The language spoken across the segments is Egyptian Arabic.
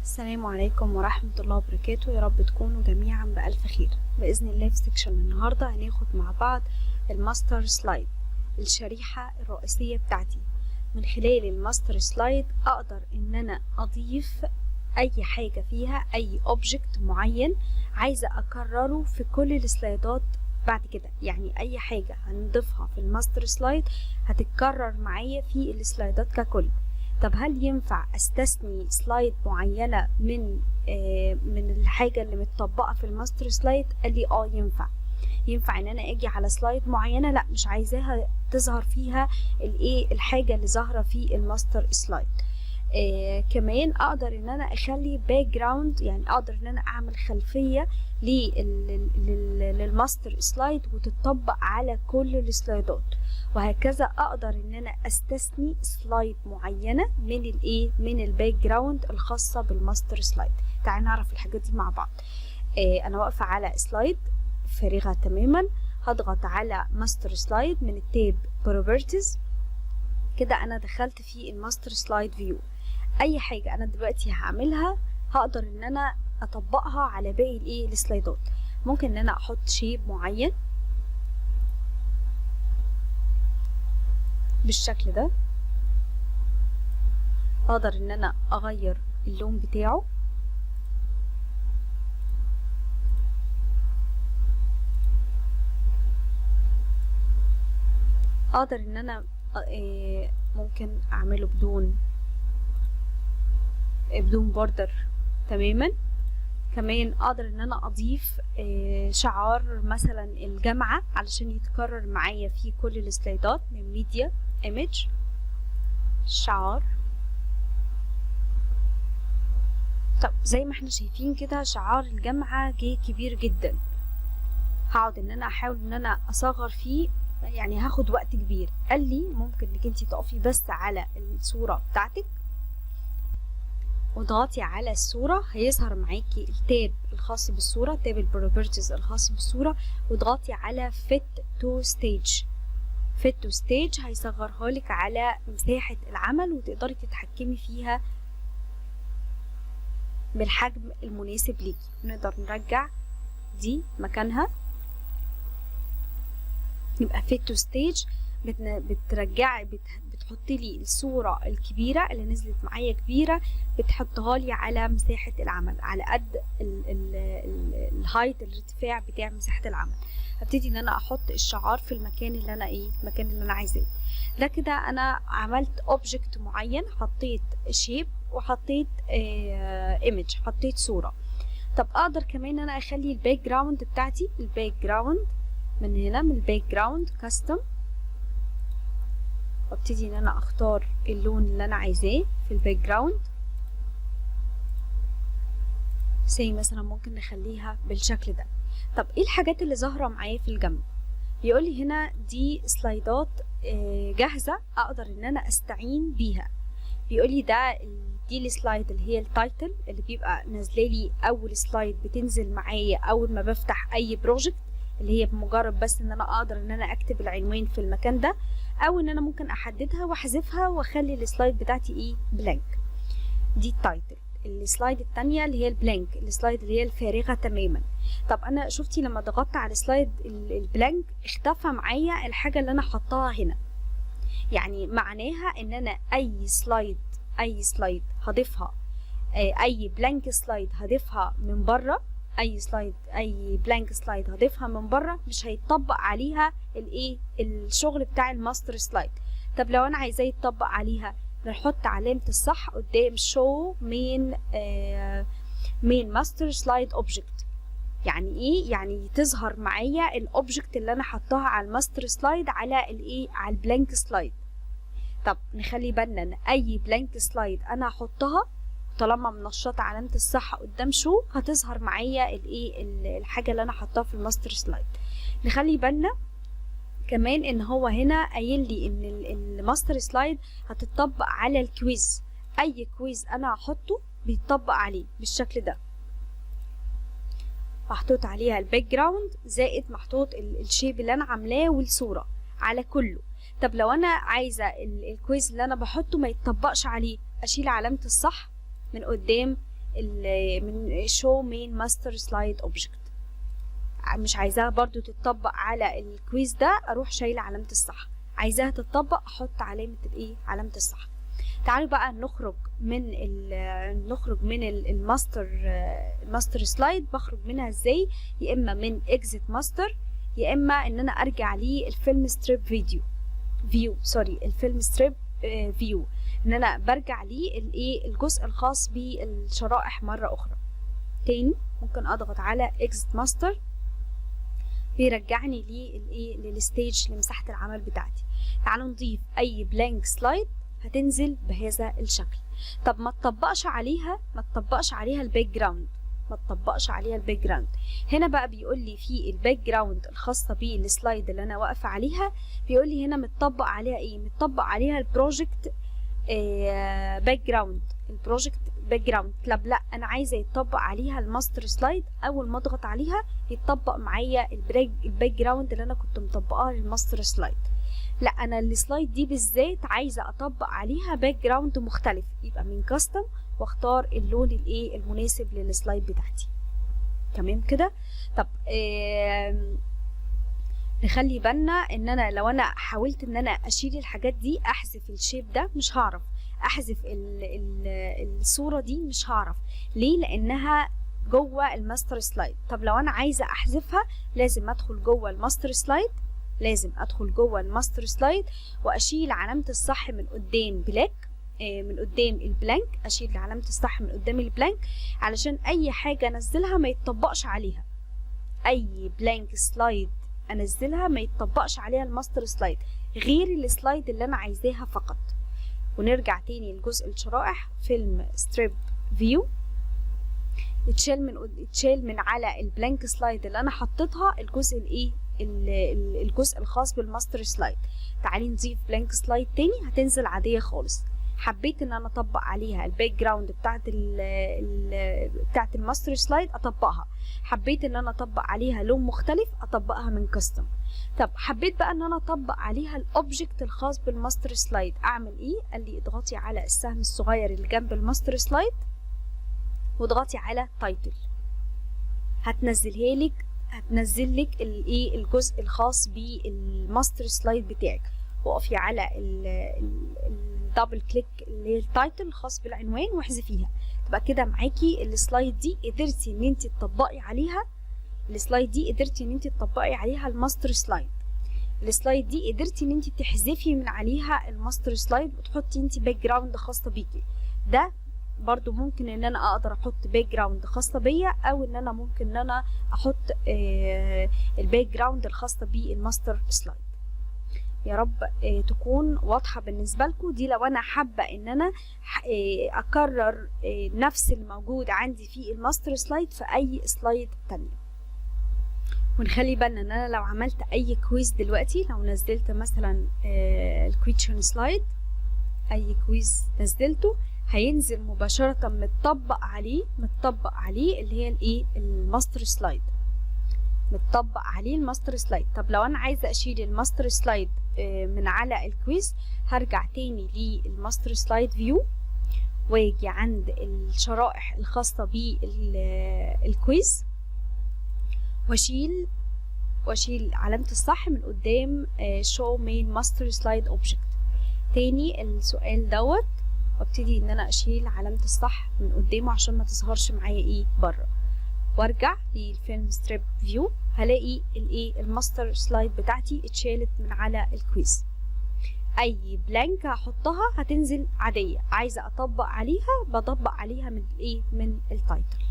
السلام عليكم ورحمة الله وبركاته. يا رب تكونوا جميعا بألف خير بإذن الله. في section النهاردة هناخد مع بعض ال master slide، الشريحة الرئيسية بتاعتي. من خلال ال master slide أقدر إن أنا أضيف أي حاجة فيها، أي object معين عايزة أكرره في كل ال slideات بعد كده. يعني أي حاجة هنضيفها في ال master slide هتتكرر معايا في ال slideات ككل. طب هل ينفع استثني slide معينة من الحاجة اللي متطبقة في ال master slide؟ قال لي اه ينفع. ينفع ان انا اجي على slide معينة، لا مش عايزاها تظهر فيها الايه، الحاجة اللي ظاهرة في ال master slide. كمان اقدر ان انا اخلي background، يعني اقدر ان انا اعمل خلفية لل master slide وتطبق على كل ال slideات وهكذا. اقدر ان انا استثني slide معينة من الايه، من ال background الخاصة بال master slide. تعال نعرف الحاجات دي مع بعض. انا واقفة على slide فارغة تماما، هضغط على master slide من ال tab properties. كده انا دخلت في ال master slide view. اي حاجة انا دلوقتي هعملها هقدر ان انا اطبقها على باقي الايه، ال slideات. ممكن ان انا احط shape معين بالشكل ده، اقدر ان انا اغير اللون بتاعه. اقدر ان انا ممكن اعمله بدون border تماما. كمان اقدر ان انا اضيف شعار مثلا الجامعة علشان يتكرر معايا في كل ال slideات، من media، image، شعار. طب زي ما احنا شايفين كده شعار الجامعة جه كبير جدا، هقعد ان انا احاول ان انا اصغر فيه، يعني هاخد وقت كبير. قال لي ممكن انك انتي تقفي بس على الصورة بتاعتك وضغطي على الصورة، هيظهر معاكي ال tab الخاص بالصورة، tab ال properties الخاص بالصورة، واضغطي على fit to stage. fit to stage هيصغرها لك على مساحة العمل وتقدري تتحكمي فيها بالحجم المناسب ليكي. نقدر نرجع دي مكانها. يبقى fit to stage بترجعي بتحطي لي الصورة الكبيرة اللي نزلت معايا كبيرة، بتحطها لي على مساحة العمل على قد ال height، الارتفاع بتاع مساحة العمل. هبتدي ان انا احط الشعار في المكان اللي انا ايه، المكان اللي انا عايزاه. ده كده انا عملت object معين، حطيت shape وحطيت image، حطيت صورة. طب اقدر كمان ان انا اخلي ال background بتاعتي، ال background من هنا، من ال background custom، وابتدي ان انا اختار اللون اللي انا عايزاه في ال background. زي مثلا ممكن نخليها بالشكل ده. طب ايه الحاجات اللي ظاهره معايا في الجنب؟ بيقول لي هنا دي slideات جاهزة اقدر ان انا استعين بيها. بيقول لي ده دي ال slide اللي هي ال title اللي بيبقى نازله لي اول slide بتنزل معايا اول ما بفتح اي project، اللي هي بمجرد بس ان انا اقدر ان انا اكتب العنوان في المكان ده، او ان انا ممكن احددها واحذفها واخلي ال slide بتاعتي ايه، blank. دي ال title. ال slide التانية اللي هي ال blank، ال slide اللي هي الفارغة تماما. طب انا شفتي لما ضغطت على ال slide ال blank اختفى معايا الحاجة اللي انا حطاها هنا، يعني معناها ان انا اي slide هضيفها، اي blank slide هضيفها من بره، اي slide، اي blank slide هضيفها من بره مش هيتطبق عليها الايه، الشغل بتاع ال master slide. طب لو انا عايزاه يتطبق عليها، نحط علامة الصح قدام show main master slide object. يعني ايه؟ يعني تظهر معايا ال object اللي انا حطاها على ال master slide على الايه، على ال blank slide. طب نخلي بالنا ان اي blank slide انا هحطها طالما منشطه علامة الصح قدام show هتظهر معايا الايه، الحاجة اللي انا حطاها في ال master slide. نخلي بالنا كمان ان هو هنا قايل لي ان ال master slide هتطبق على ال quiz، اي quiz انا هحطه بيتطبق عليه بالشكل ده، محطوط عليها ال background زائد محطوط ال shape اللي انا عاملاه والصورة على كله. طب لو انا عايزه ال quiz اللي انا بحطه ما يتطبقش عليه، اشيل علامة الصح من قدام من show main master slide object. مش عايزاها برضو تتطبق على ال quiz ده، اروح شايله علامة الصح. عايزاها تتطبق احط علامة الايه؟ علامة الصح. تعالوا بقى نخرج من ال master slide. بخرج منها ازاي؟ يا اما من exit master، يا اما ان انا ارجع لل film strip video view، sorry، ال film strip view، ان انا برجع للايه؟ الجزء الخاص بالشرائح مرة اخرى. تاني ممكن اضغط على exit master، بيرجعني للايه؟ لل stage، لمساحة العمل بتاعتي. تعالوا نضيف اي blank slide، هتنزل بهذا الشكل. طب ما تطبقش عليها ال background، ما تطبقش عليها ال background. هنا بقى بيقول لي في ال background الخاصة بال slide اللي انا واقفة عليها، بيقول لي هنا متطبق عليها ايه؟ متطبق عليها ال project background، ال project background. طب لا، انا عايزه يتطبق عليها ال master slide، اول ما اضغط عليها يتطبق معايا ال background اللي انا كنت مطبقاها لل master slide. لا، انا ال slide دي بالذات عايزه اطبق عليها background مختلف، يبقى من custom واختار اللون الايه؟ المناسب لل slide بتاعتي. تمام كده؟ طب نخلي بالنا ان انا لو انا حاولت ان انا اشيل الحاجات دي، احذف ال shape ده، مش هعرف احذف ال ال الصورة دي، مش هعرف. ليه؟ لانها جوه ال master slide. طب لو انا عايزه احذفها لازم ادخل جوه ال master slide، لازم ادخل جوه ال master slide واشيل علامة الصح من قدام black، من قدام ال blank، اشيل علامة الصح من قدام ال blank علشان اي حاجة انزلها ما يتطبقش عليها. اي blank slide انزلها ما يتطبقش عليها ال master slide غير ال slide اللي انا عايزاها فقط. ونرجع تاني لجزء الشرائح، film strip view، اتشال من على ال blank slide اللي انا حطيتها الجزء الايه؟ الجزء الخاص بال master slide. تعالي نضيف blank slide تاني، هتنزل عادية خالص. حبيت ان انا اطبق عليها ال background بتاعت ال master slide اطبقها، حبيت ان انا اطبق عليها لون مختلف اطبقها من custom. طب حبيت بقى ان انا اطبق عليها ال object الخاص بال master slide، اعمل ايه؟ قال لي اضغطي على السهم الصغير اللي جنب ال master slide واضغطي على title، هتنزلها لك، هتنزل لك الايه؟ الجزء الخاص بال master slide بتاعك. وقفي على ال double click اللي هي ال title الخاص بالعنوان واحذفيها. تبقى كده معاكي ال slide دي قدرتي ان انت تطبقي عليها، ال slide دي قدرتي ان انت تطبقي عليها ال master slide. ال slide دي قدرتي ان انت تحذفي من عليها ال master slide وتحطي انت background خاصة بيكي. ده برضو ممكن ان انا اقدر احط background خاصة بيا، او ان انا ممكن ان انا احط ال background الخاصة بال master slide. يا رب تكون واضحة بالنسبة لكم دي. لو انا حابة ان انا اكرر نفس الموجود عندي في ال master slide في اي slide تانية. ونخلي بالنا ان انا لو عملت اي quiz دلوقتي، لو نزلت مثلا ال question slide، اي quiz نزلته هينزل مباشرة متطبق عليه اللي هي الايه؟ ال master slide، متطبق عليه ال master slide. طب لو انا عايزه اشيل ال master slide من على ال quiz، هرجع تاني لل master slide view واجي عند الشرائح الخاصة بال quiz واشيل علامة الصح من قدام show main master slide object. تاني السؤال دوت، وابتدي ان انا اشيل علامة الصح من قدامه عشان ما تظهرش معايا ايه؟ بره. وارجع لل film strip view، هلاقي الايه؟ ال master slide بتاعتي اتشالت من على ال quiz. اي blank هحطها هتنزل عاديه، عايزه اطبق عليها بطبق عليها من الايه؟ من ال title.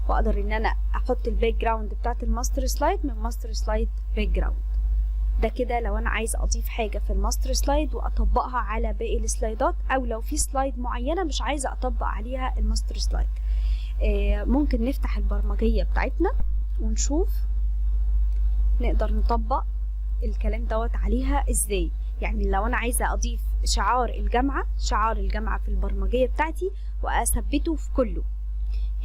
واقدر ان انا احط ال background بتاعت ال master slide من master slide background. ده كده لو انا عايزه اضيف حاجة في ال master slide واطبقها على باقي ال slideات، او لو في slide معينة مش عايزه اطبق عليها ال master slide. ممكن نفتح البرمجيه بتاعتنا ونشوف نقدر نطبق الكلام دوت عليها ازاي. يعني لو انا عايزه اضيف شعار الجامعه، شعار الجامعة في البرمجيه بتاعتي واثبته في كله،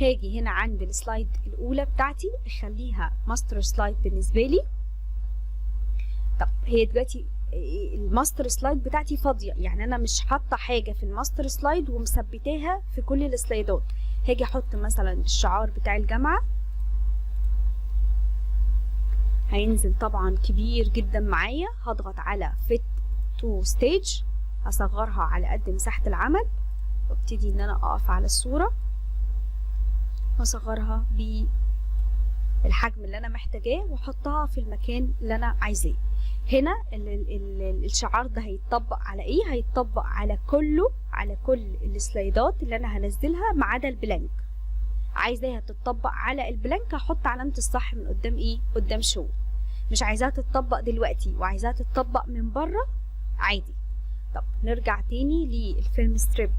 هاجي هنا عند ال slide الاولى بتاعتي اخليها master slide بالنسبة لي. طب هي دلوقتي ال master slide بتاعتي فاضيه، يعني انا مش حاطه حاجة في ال master slide ومثبتاها في كل السلايدات. هاجي احط مثلا الشعار بتاع الجامعة، هينزل طبعا كبير جدا معايا. هضغط على fit to stage، هصغرها على قد مساحة العمل، وابتدي ان انا اقف على الصورة واصغرها بالحجم اللي انا محتاجاه واحطها في المكان اللي انا عايزاه. هنا ال ال ال الشعار ده هيتطبق على ايه؟ هيتطبق على كله، على كل السلايدات اللي انا هنزلها ما عدا ال blank. عايزاها تتطبق على ال blank هحط علامة الصح من قدام ايه؟ قدام show. مش عايزاها تتطبق دلوقتي وعايزاها تتطبق من بره عادي. طب نرجع تاني لل film strip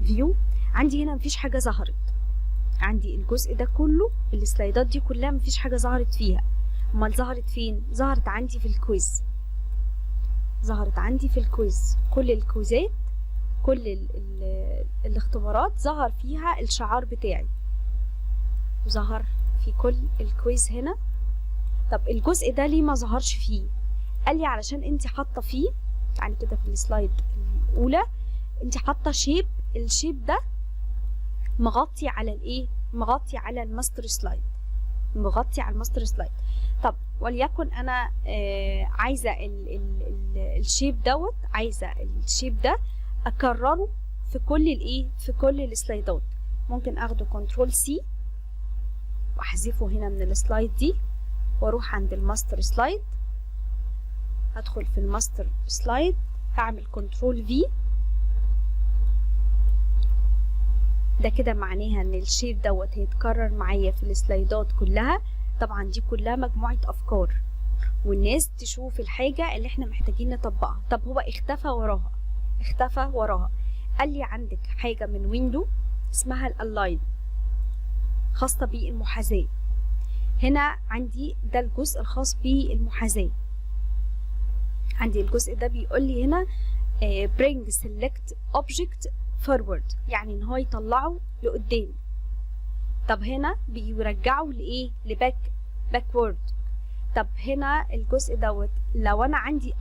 view. عندي هنا مفيش حاجة ظهرت، عندي الجزء ده كله السلايدات دي كلها مفيش حاجة ظهرت فيها. امال ظهرت فين؟ ظهرت عندي في ال quiz، ظهرت عندي في ال quiz، كل الكويزات، كل ال ال الاختبارات ظهر فيها الشعار بتاعي، وظهر في كل ال quiz هنا. طب الجزء ده ليه ما ظهرش فيه؟ قال لي علشان انت حاطه فيه، تعالي كده في ال slide الاولى، انت حاطه shape، ال shape ده مغطي على الايه؟ مغطي على ال master slide، مغطي على ال master slide. طب وليكن انا عايزه ال ال ال ال shape دوت، عايزه ال shape ده اكرره في كل الايه؟ في كل السلايدات. ممكن اخده control C واحذفه هنا من ال slide دي، واروح عند ال master slide، هدخل في ال master slide، هعمل control V. ده كده معناها ان ال shape دوت هيتكرر معايا في السلايدات كلها. طبعا دي كلها مجموعة افكار، والناس تشوف الحاجة اللي احنا محتاجين نطبقها. طب هو اختفى وراها، اختفى وراها. قال لي عندك حاجة من window اسمها ال align، خاصة بالمحاذاة. هنا عندي ده الجزء الخاص بالمحاذاة. عندي الجزء ده بيقول لي هنا bring select object forward، يعني ان هو يطلعه لقدام. طب هنا بيرجعه لايه؟ ل back، backward. طب هنا الجزء دوت لو انا عندي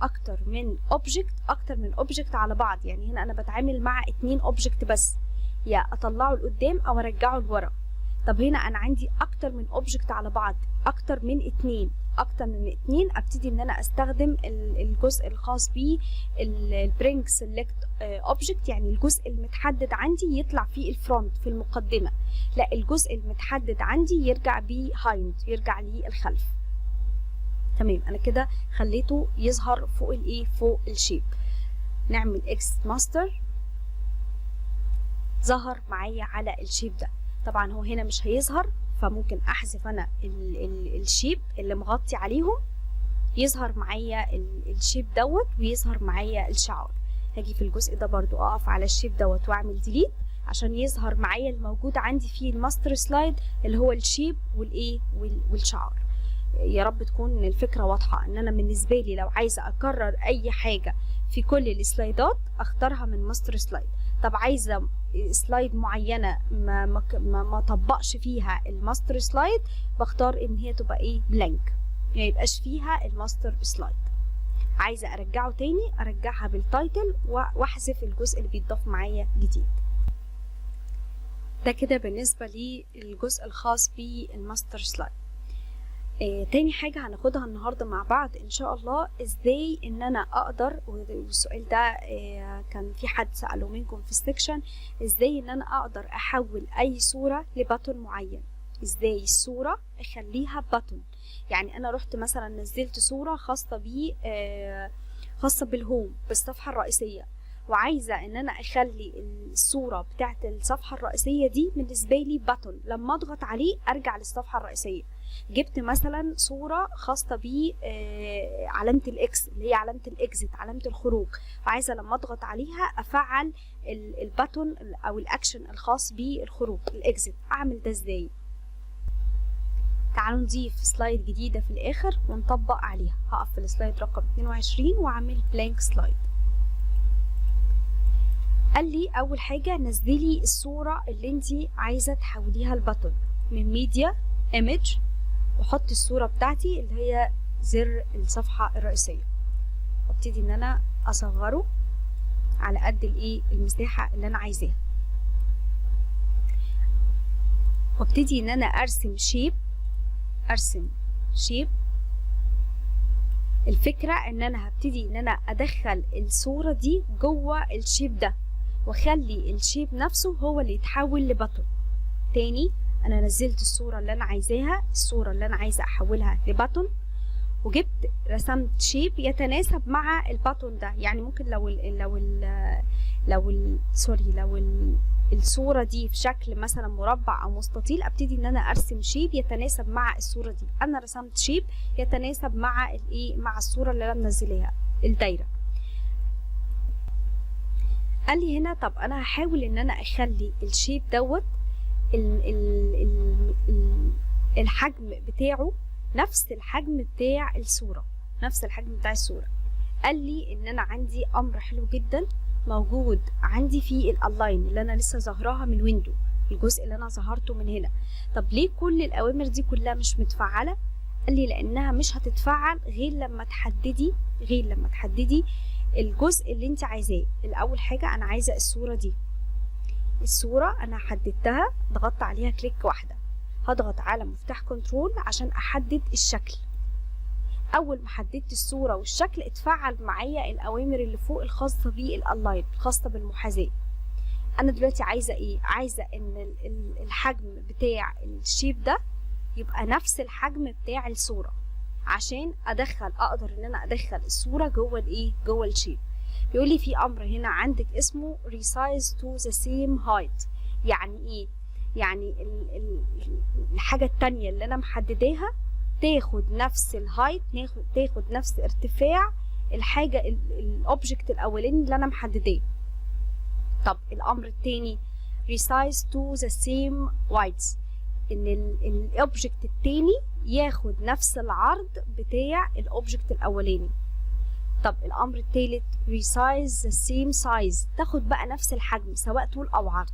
اكتر من object، اكتر من object على بعض، يعني هنا انا بتعامل مع 2 object بس، يا اطلعه لقدام او ارجعه لورا. طب هنا انا عندي اكتر من object على بعض، اكتر من 2، اكتر من 2، ابتدي ان انا استخدم الجزء الخاص بيه ال bring select object، يعني الجزء المتحدد عندي يطلع فيه ال front في المقدمة، لا الجزء المتحدد عندي يرجع behind، يرجع للخلف. تمام، انا كده خليته يظهر فوق الايه؟ فوق ال shape. نعمل exit master، ظهر معايا على ال shape ده. طبعا هو هنا مش هيظهر، فممكن احذف انا ال shape اللي مغطي عليهم، يظهر معايا ال shape دوت ويظهر معايا الشعار. هاجي في الجزء ده برضو اقف على ال shape دوت واعمل delete عشان يظهر معايا الموجود عندي في ال master slide اللي هو ال shape والايه والشعار. يا رب تكون الفكرة واضحة. ان انا بالنسبة لي لو عايزة اكرر اي حاجة في كل السلايدات اختارها من master slide. طب عايزة slide معينة ما طبقش فيها ال master slide، بختار ان هي تبقى ايه؟ blank، ما يبقاش فيها ال master slide. عايزة ارجعه تاني ارجعها بال title واحذف الجزء اللي بيتضاف معايا جديد. ده كده بالنسبة للجزء الخاص بال master slide. تاني حاجة هناخدها النهاردة مع بعض ان شاء الله، ازاي ان انا اقدر، والسؤال ده كان في حد سأله منكم في ال section، ازاي ان انا اقدر احول اي صورة ل button معين. ازاي الصورة اخليها button؟ يعني انا رحت مثلا نزلت صورة خاصة بي، خاصة بال home، بالصفحة الرئيسية، وعايزة ان انا اخلي الصورة بتاعت الصفحة الرئيسية دي بالنسبة لي button، لما اضغط عليه ارجع للصفحة الرئيسية. جبت مثلا صورة خاصة ب علامة ال X اللي هي علامة ال exit، علامة الخروج، وعايزة لما اضغط عليها افعل ال button او الاكشن الخاص بالخروج ال exit. اعمل ده ازاي؟ تعالوا نضيف slide جديدة في الاخر ونطبق عليها. هقف في ال slide رقم 22 واعمل blank slide. قال لي اول حاجة نزلي الصورة اللي انتي عايزة تحوليها ل button من media image، وحط الصورة بتاعتي اللي هي زر الصفحة الرئيسية. وابتدي ان انا اصغره على قد الايه المساحة اللي انا عايزاها، وابتدي ان انا ارسم shape. ارسم shape. الفكرة ان انا هبتدي ان انا ادخل الصورة دي جوه ال shape ده، واخلي ال shape نفسه هو اللي يتحول ل button. تاني انا نزلت الصورة اللي انا عايزاها، الصورة اللي انا عايزة احولها ل button، وجبت رسمت shape يتناسب مع ال button ده. يعني ممكن لو ال لو ال لو ال sorry لو ال الصورة دي في شكل مثلا مربع او مستطيل، ابتدي ان انا ارسم shape يتناسب مع الصورة دي. انا رسمت shape يتناسب مع الايه، مع الصورة اللي انا منزلاها الدايرة. قال لي هنا طب انا هحاول ان انا اخلي ال shape دوت ال ال ال ال الحجم بتاعه نفس الحجم بتاع الصورة، نفس الحجم بتاع الصورة. قال لي ان انا عندي امر حلو جدا موجود عندي في ال align اللي انا لسه ظاهراها من window، الجزء اللي انا ظهرته من هنا. طب ليه كل الاوامر دي كلها مش متفعله؟ قال لي لانها مش هتتفعل غير لما تحددي، غير لما تحددي الجزء اللي انت عايزاه. الاول حاجة انا عايزه الصورة دي، الصورة انا حددتها، ضغطت عليها click واحدة، هضغط على مفتاح control عشان احدد الشكل. اول ما حددت الصورة والشكل اتفعل معايا الاوامر اللي فوق الخاصة بال align، الخاصة بالمحاذاه. انا دلوقتي عايزه ايه؟ عايزه ان الحجم بتاع ال shape ده يبقى نفس الحجم بتاع الصورة، عشان ادخل، اقدر ان انا ادخل الصورة جوه الايه، جوه ال shape. بيقول لي في امر هنا عندك اسمه resize to the same height. يعني ايه؟ يعني الحاجة التانية اللي انا محدداها تاخد نفس ال height، تاخد نفس ارتفاع الحاجة ال object الاولاني اللي انا محدداه. طب الامر التاني resize to the same width، ان ال object التاني ياخد نفس العرض بتاع ال object الاولاني. طب الامر التالت resize the same size، تاخد بقى نفس الحجم سواء طول او عرض،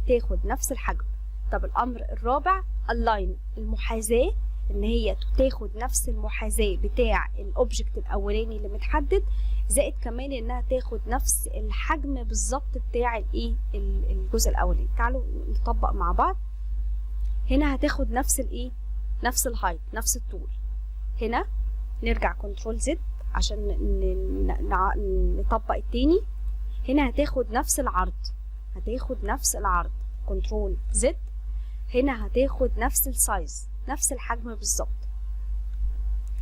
تاخد نفس الحجم. طب الامر الرابع align، المحاذاة، ان هي تاخد نفس المحاذاة بتاع ال object الاولاني اللي متحدد، زائد كمان انها تاخد نفس الحجم بالظبط بتاع الايه الجزء الاولاني. تعالوا نطبق مع بعض. هنا هتاخد نفس الايه، نفس ال height، نفس الطول. هنا نرجع control Z عشان نطبق التاني. هنا هتاخد نفس العرض، هتاخد نفس العرض، control Z. هنا هتاخد نفس ال size، نفس الحجم بالظبط،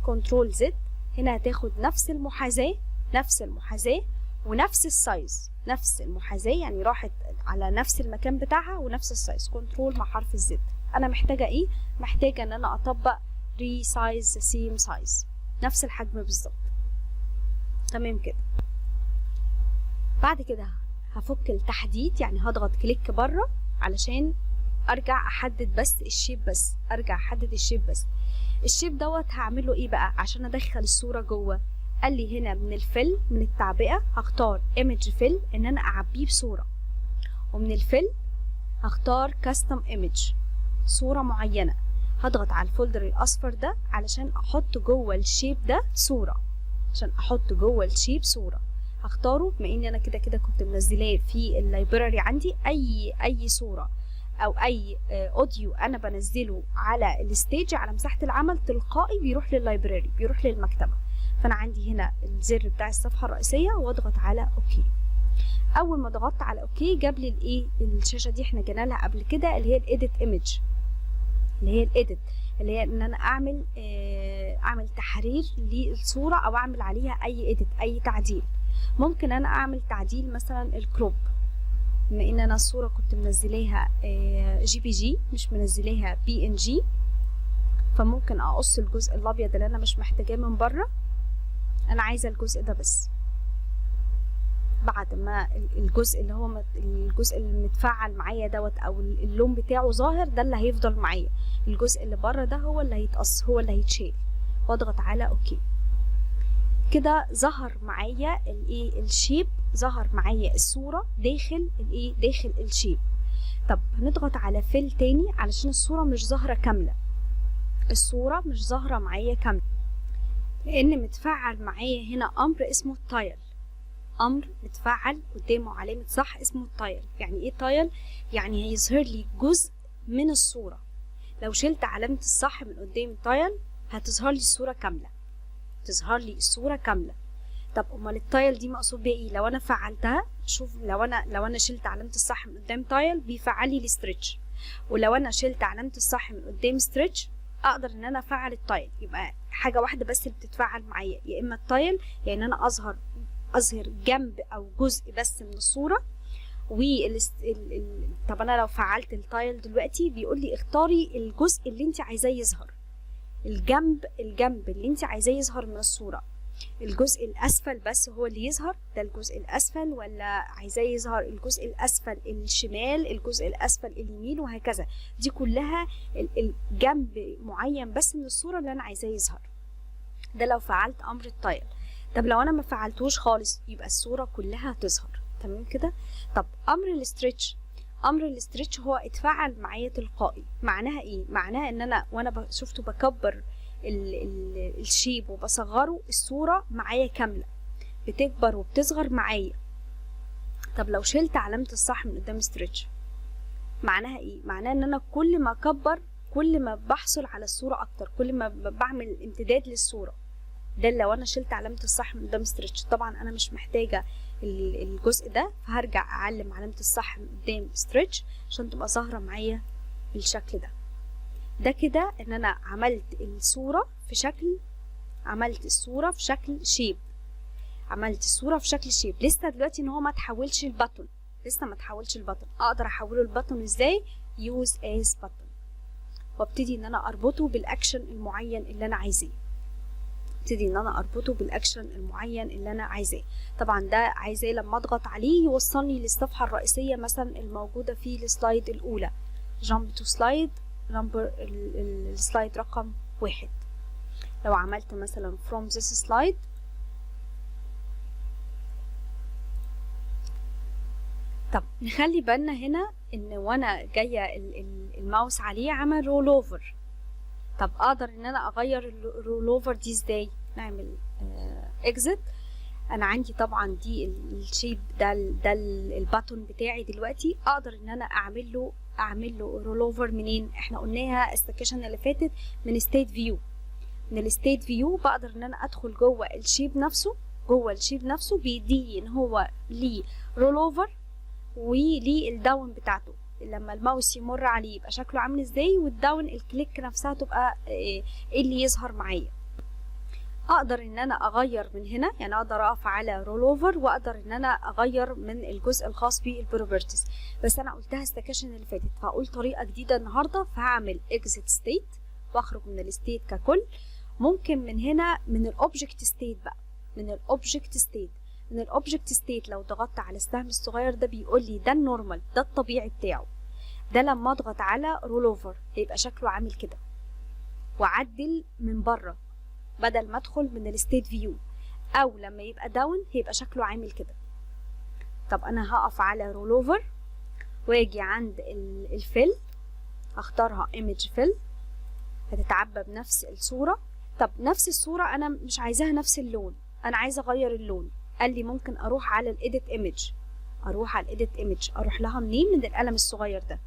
control Z. هنا هتاخد نفس المحاذاة، نفس المحاذاة ونفس ال size، نفس المحاذاة يعني راحت على نفس المكان بتاعها ونفس ال size، control مع حرف ال Z. انا محتاجة ايه؟ محتاجة ان انا اطبق resize same size، نفس الحجم بالظبط. تمام كده. بعد كده هفك التحديد، يعني هضغط click بره علشان ارجع احدد بس ال shape، بس ارجع احدد ال shape بس. ال shape دوت هعمله ايه بقى عشان ادخل الصورة جوه؟ قال لي هنا من ال fill، من التعبئة هختار image fill ان انا اعبيه بصورة، ومن ال fill هختار custom image صورة معينة. هضغط على ال folder الاصفر ده علشان احط جوه ال shape ده صورة، عشان احط جوه ال shape صورة. هختاره بما ان انا كده كده كنت منزلاه في ال library عندي، اي صورة او اي audio انا بنزله على ال stage على مساحة العمل تلقائي بيروح لل library، بيروح للمكتبة. فانا عندي هنا الزر بتاع الصفحة الرئيسية واضغط على okay. اول ما ضغطت على okay جاب لي الايه الشاشة دي احنا جينا لها قبل كده، اللي هي ال edit image، اللي هي ال edit، اللي هي ان انا اعمل تحرير للصورة او اعمل عليها اي edit، اي تعديل. ممكن انا اعمل تعديل مثلا ال crop، بما ان انا الصورة كنت منزلاها JPG مش منزلاها PNG، فممكن اقص الجزء الابيض اللي انا مش محتاجاه من بره، انا عايزة الجزء ده بس. بعد ما الجزء اللي هو الجزء اللي متفعل معايا دوت او اللون بتاعه ظاهر ده اللي هيفضل معايا، الجزء اللي بره ده هو اللي هيتقص، هو اللي هيتشال. واضغط على okay. كده ظهر معايا الايه ال shape، ظهر معايا الصورة داخل الايه داخل ال shape. طب هنضغط على fill تاني علشان الصورة مش ظاهرة كاملة، الصورة مش ظاهرة معايا كاملة. لان متفعل معايا هنا امر اسمه ال tile، امر متفعل قدامه علامة صح اسمه ال tile. يعني ايه tile؟ يعني هيظهر لي جزء من الصورة. لو شلت علامة الصح من قدام ال tile هتظهر لي الصورة كاملة، تظهر لي الصورة كاملة. طب امال ال tile دي مقصود بيها ايه؟ لو انا فعلتها، شوف لو انا شلت علامة الصح من قدام tile بيفعل لي ال stretch، ولو انا شلت علامة الصح من قدام stretch اقدر ان انا افعل ال tile. يبقى حاجة واحدة بس اللي بتتفعل معايا، يا اما ال tile يعني انا اظهر جنب او جزء بس من الصورة. طب انا لو فعلت ال tile دلوقتي بيقول لي اختاري الجزء اللي انت عايزاه يظهر، الجنب اللي انت عايزاه يظهر من الصورة، الجزء الاسفل بس هو اللي يظهر، ده الجزء الاسفل، ولا عايزاه يظهر الجزء الاسفل الشمال، الجزء الاسفل اليمين، وهكذا. دي كلها الجنب معين بس من الصورة اللي انا عايزاه يظهر. ده لو فعلت امر ال tile. طب لو انا ما فعلتوش خالص يبقى الصورة كلها هتظهر. تمام كده؟ طب امر ال stretch، امر ال stretch هو اتفعل معايا تلقائي. معناها ايه؟ معناها ان انا وانا شفته بكبر ال shape وبصغره الصورة معايا كاملة، بتكبر وبتصغر معايا. طب لو شلت علامة الصح من قدام stretch معناها ايه؟ معناها ان انا كل ما اكبر كل ما بحصل على الصورة اكتر، كل ما بعمل امتداد للصورة. ده لو انا شلت علامة الصح من قدام stretch. طبعا انا مش محتاجة الجزء ده، فهرجع اعلم علامة الصح من قدام stretch عشان تبقى ظاهرة معايا بالشكل ده. ده كده ان انا عملت الصورة في شكل shape، عملت الصورة في شكل shape. لسه دلوقتي ان هو ما تحولش ل button، لسه ما تحولش ل button. اقدر احوله ل button ازاي؟ use as button، وابتدي ان انا اربطه بالاكشن المعين اللي انا عايزاه. ابتدي ان انا اربطه بالاكشن المعين اللي انا عايزاه. طبعا ده عايزاه لما اضغط عليه يوصلني للصفحه الرئيسية مثلا الموجودة في ال slide الاولى، jump to slide number، ال slide رقم 1. لو عملت مثلا from this slide، طب نخلي بالنا هنا ان وانا جاية الماوس عليه عمل roll over. طب اقدر ان انا اغير ال roll over دي ازاي؟ نعمل exit. انا عندي طبعا دي ال shape ده، ده ال button بتاعي دلوقتي. اقدر ان انا اعمل له roll over منين؟ احنا قلناها ال section اللي فاتت، من state view. من ال state view بقدر ان انا ادخل جوه ال shape نفسه. جوه ال shape نفسه بيديني ان هو ليه roll over وليه ال down بتاعته، لما الماوس يمر عليه يبقى شكله عامل ازاي، وال down ال click نفسها تبقى ايه اللي يظهر معايا. اقدر ان انا اغير من هنا، يعني اقدر اقف على roll over واقدر ان انا اغير من الجزء الخاص بال properties. بس انا قلتها ال section اللي فاتت، فهقول طريقه جديدة النهارده. فهعمل exit state واخرج من ال state ككل. ممكن من هنا من ال object state بقى، من ال object state لو ضغطت على السهم الصغير ده بيقول لي ده ال normal، ده الطبيعي بتاعه. ده لما اضغط على roll over هيبقى شكله عامل كده، واعدل من بره بدل ما ادخل من ال state view، او لما يبقى down هيبقى شكله عامل كده. طب انا هقف على roll over واجي عند ال fill اختارها image fill، هتتعبى بنفس الصورة. طب نفس الصورة انا مش عايزاها نفس اللون، انا عايزة اغير اللون. قال لي ممكن اروح على ال edit image. اروح على ال edit image، اروح لها منين؟ من القلم الصغير ده.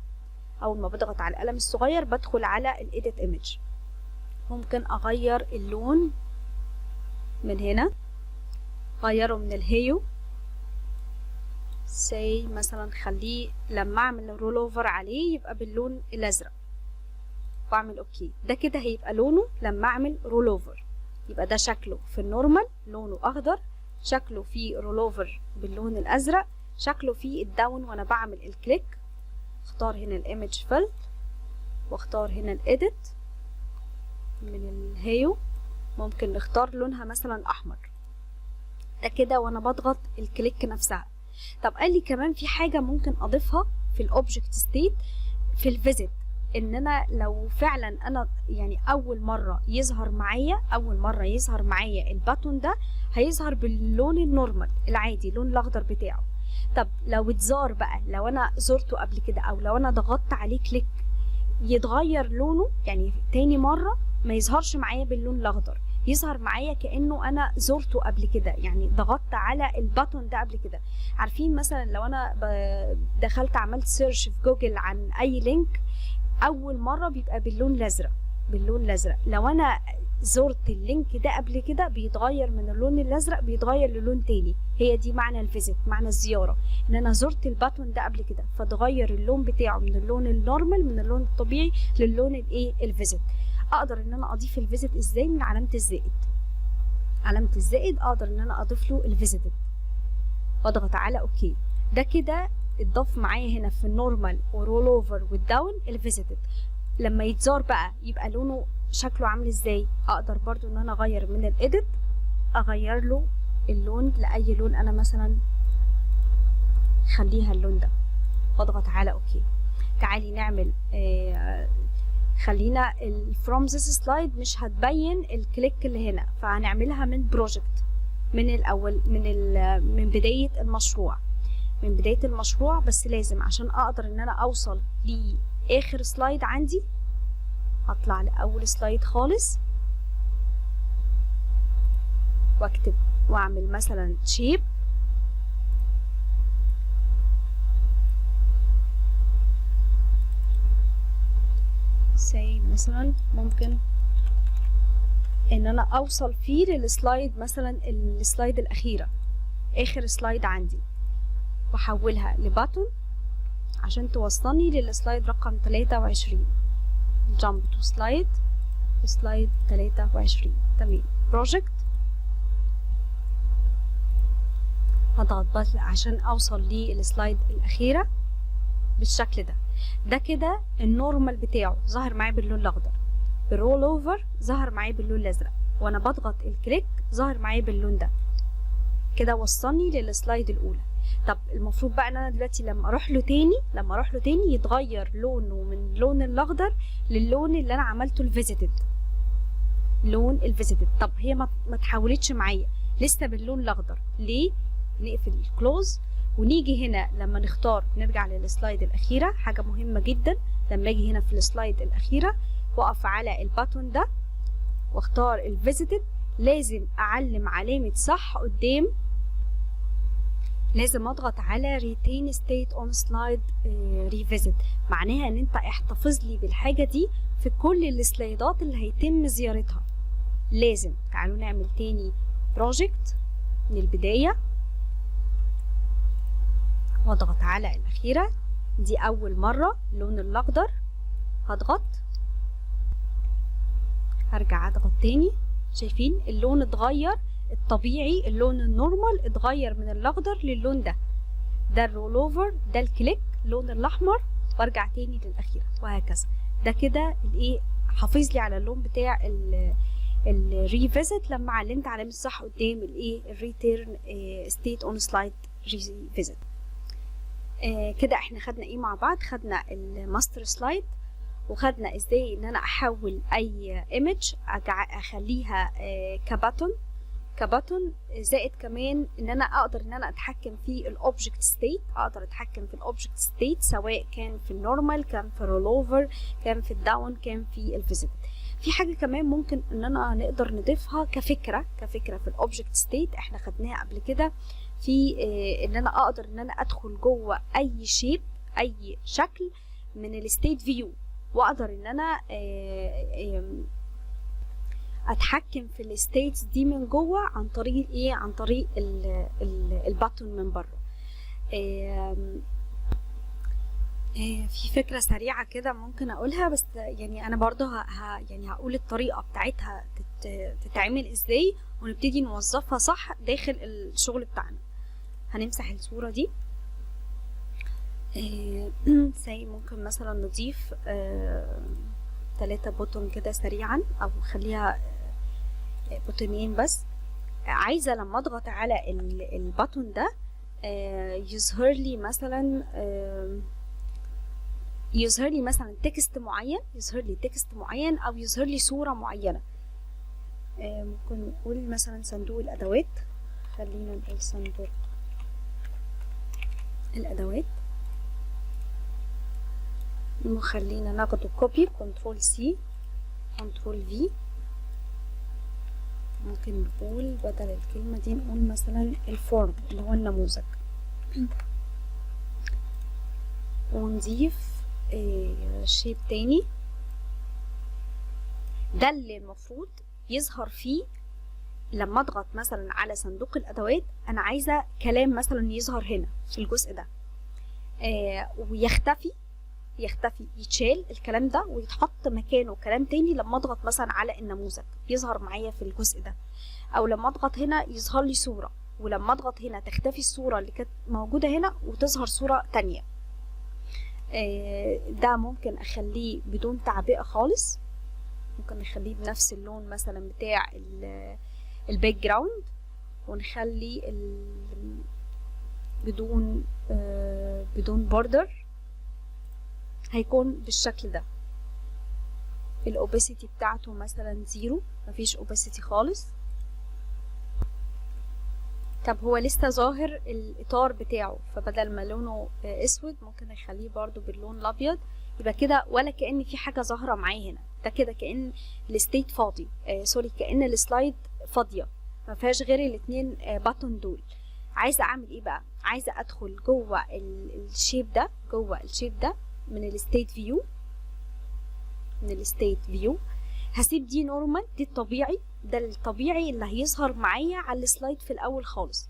اول ما بضغط على القلم الصغير بدخل على ال edit image. ممكن اغير اللون من هنا، غيره من ال hue say مثلا، خليه لما اعمل roll over عليه يبقى باللون الازرق، واعمل okay. ده كده هيبقى لونه لما اعمل roll over، يبقى ده شكله في ال normal لونه اخضر، شكله في roll over باللون الازرق، شكله في ال down وانا بعمل ال click. اختار هنا ال image fill واختار هنا ال edit من ال hue، ممكن نختار لونها مثلا احمر. ده كده وانا بضغط ال click نفسها. طب قال لي كمان في حاجة ممكن اضيفها في ال object state في ال visit، ان انا لو فعلا انا يعني اول مرة يظهر معايا ال button ده هيظهر باللون ال normal العادي، اللون الاخضر بتاعه. طب لو اتزار بقى، لو انا زرته قبل كده او لو انا ضغطت عليه click يتغير لونه، يعني تاني مرة ما يظهرش معايا باللون الاخضر، يظهر معايا كانه انا زرته قبل كده، يعني ضغطت على ال button ده قبل كده. عارفين مثلا لو انا دخلت عملت search في جوجل عن اي link، اول مرة بيبقى باللون الازرق، باللون الازرق. لو انا زرت ال link ده قبل كده بيتغير من اللون الازرق بيتغير للون تاني. هي دي معنى ال visit، معنى الزياره، ان انا زرت ال button ده قبل كده فتغير اللون بتاعه من اللون ال normal، من اللون الطبيعي، للون الايه؟ ال visit. اقدر ان انا اضيف ال visit ازاي؟ من علامة الزائد. علامة الزائد اقدر ان انا اضيف له ال visited، واضغط على okay. ده كده اتضاف معايا هنا في ال normal و rollover وال down ال visited. لما يتزار بقى يبقى لونه شكله عامل ازاي؟ اقدر برضو ان انا اغير من ال edit، اغير له اللون لاي لون، انا مثلا خليها اللون ده، واضغط على okay. تعالي نعمل خلينا ال from this slide مش هتبين ال click اللي هنا، فهنعملها من project، من الاول، من بداية المشروع، من بداية المشروع. بس لازم عشان اقدر ان انا اوصل لاخر slide عندي هطلع لاول slide خالص واكتب واعمل مثلا shape، say مثلا ممكن ان انا اوصل فيه لل slide، مثلا ال slide الاخيرة، اخر slide عندي، واحولها ل button عشان توصلني لل slide رقم 23. jump to slide، slide 23. تمام. project، هضغط بس عشان اوصل لل slide الاخيرة بالشكل ده. ده كده ال normal بتاعه ظهر معايا باللون الاخضر، ال rollover ظهر معايا باللون الازرق، وانا بضغط ال click ظهر معايا باللون ده. كده وصلني لل slide الاولى. طب المفروض بقى ان انا دلوقتي لما اروح له تاني يتغير لونه من اللون الاخضر للون اللي انا عملته ال visited، لون ال visited. طب هي ما اتحولتش معايا، لسه باللون الاخضر. ليه؟ نقفل ال close ونيجي هنا لما نختار، نرجع لل slide الاخيره. حاجة مهمة جدا، لما اجي هنا في ال slide الاخيرة واقف على ال button ده واختار ال visited، لازم اعلم علامة صح قدام، لازم اضغط على retain state on slide revisit، معناها ان انت احتفظ لي بالحاجة دي في كل ال slideات اللي هيتم زيارتها. لازم. تعالوا نعمل تاني project من البداية، واضغط على الأخيرة دي أول مرة اللون الأخضر، هضغط، هرجع أضغط تاني. شايفين اللون اتغير؟ الطبيعي اللون ال normal اتغير من الأخضر للون ده. ده ال rollover، ده ال click اللون الأحمر، وارجع تاني للأخيرة وهكذا. ده كده الايه؟ حافظ لي على اللون بتاع ال revisit لما علمت علامة الصح قدام الايه؟ ال retain state on slide revisit. كده احنا خدنا ايه مع بعض؟ خدنا ال master slide، وخدنا ازاي ان انا احول اي image اخليها ك button، زائد كمان ان انا اقدر ان انا اتحكم في ال object state، اقدر اتحكم في ال object state سواء كان في ال normal، كان في ال rollover، كان في ال down، كان في ال visit. في حاجة كمان ممكن ان انا نقدر نضيفها كفكره في ال object state، احنا خدناها قبل كده في ان انا اقدر ان انا ادخل جوه اي shape، اي شكل من ال state view، واقدر ان انا اتحكم في ال states دي من جوه عن طريق ايه؟ عن طريق ال button من بره. في فكرة سريعة كده ممكن اقولها، بس يعني انا برضو يعني هقول الطريقة بتاعتها تتعمل ازاي ونبتدي نوظفها صح داخل الشغل بتاعنا. هنمسح الصورة دي. زي ممكن مثلا نضيف تلاتة button كده سريعا، او خليها buttonين بس. عايزة لما اضغط على ال button ده يظهر لي مثلا text معين، يظهر لي text معين او يظهر لي صورة معينة. ممكن نقول مثلا صندوق الادوات، خلينا نقول صندوق الادوات، وخلينا ناخده copy، control C، control V. ممكن نقول بدل الكلمة دي نقول مثلا ال form اللي هو النموذج، ونضيف shape تاني. ده اللي المفروض يظهر فيه لما اضغط مثلا على صندوق الادوات. انا عايزه كلام مثلا يظهر هنا في الجزء ده، ويختفي، يختفي يتشال الكلام ده ويتحط مكانه كلام تاني لما اضغط مثلا على النموذج يظهر معايا في الجزء ده، او لما اضغط هنا يظهر لي صورة، ولما اضغط هنا تختفي الصورة اللي كانت موجودة هنا وتظهر صورة تانية. ده ممكن اخليه بدون تعبئة خالص، ممكن نخليه بنفس اللون مثلا بتاع ال background، ونخلي بدون border، هيكون بالشكل ده. ال opacity بتاعته مثلا zero، مفيش opacity خالص. طب هو لسه ظاهر الاطار بتاعه، فبدل ما لونه اسود ممكن نخليه برضو باللون الابيض. يبقى كده ولا كأن في حاجة ظاهرة معايا هنا، ده كده كأن ال state فاضي، sorry كأن ال slide فاضية ما فيهاش غير الاتنين button دول. عايزة اعمل ايه بقى؟ عايزة ادخل جوه ال shape ده، جوه ال shape ده من ال state view، من ال state view هسيب دي normal، دي الطبيعي، ده الطبيعي اللي هيظهر معايا على ال slide في الاول خالص،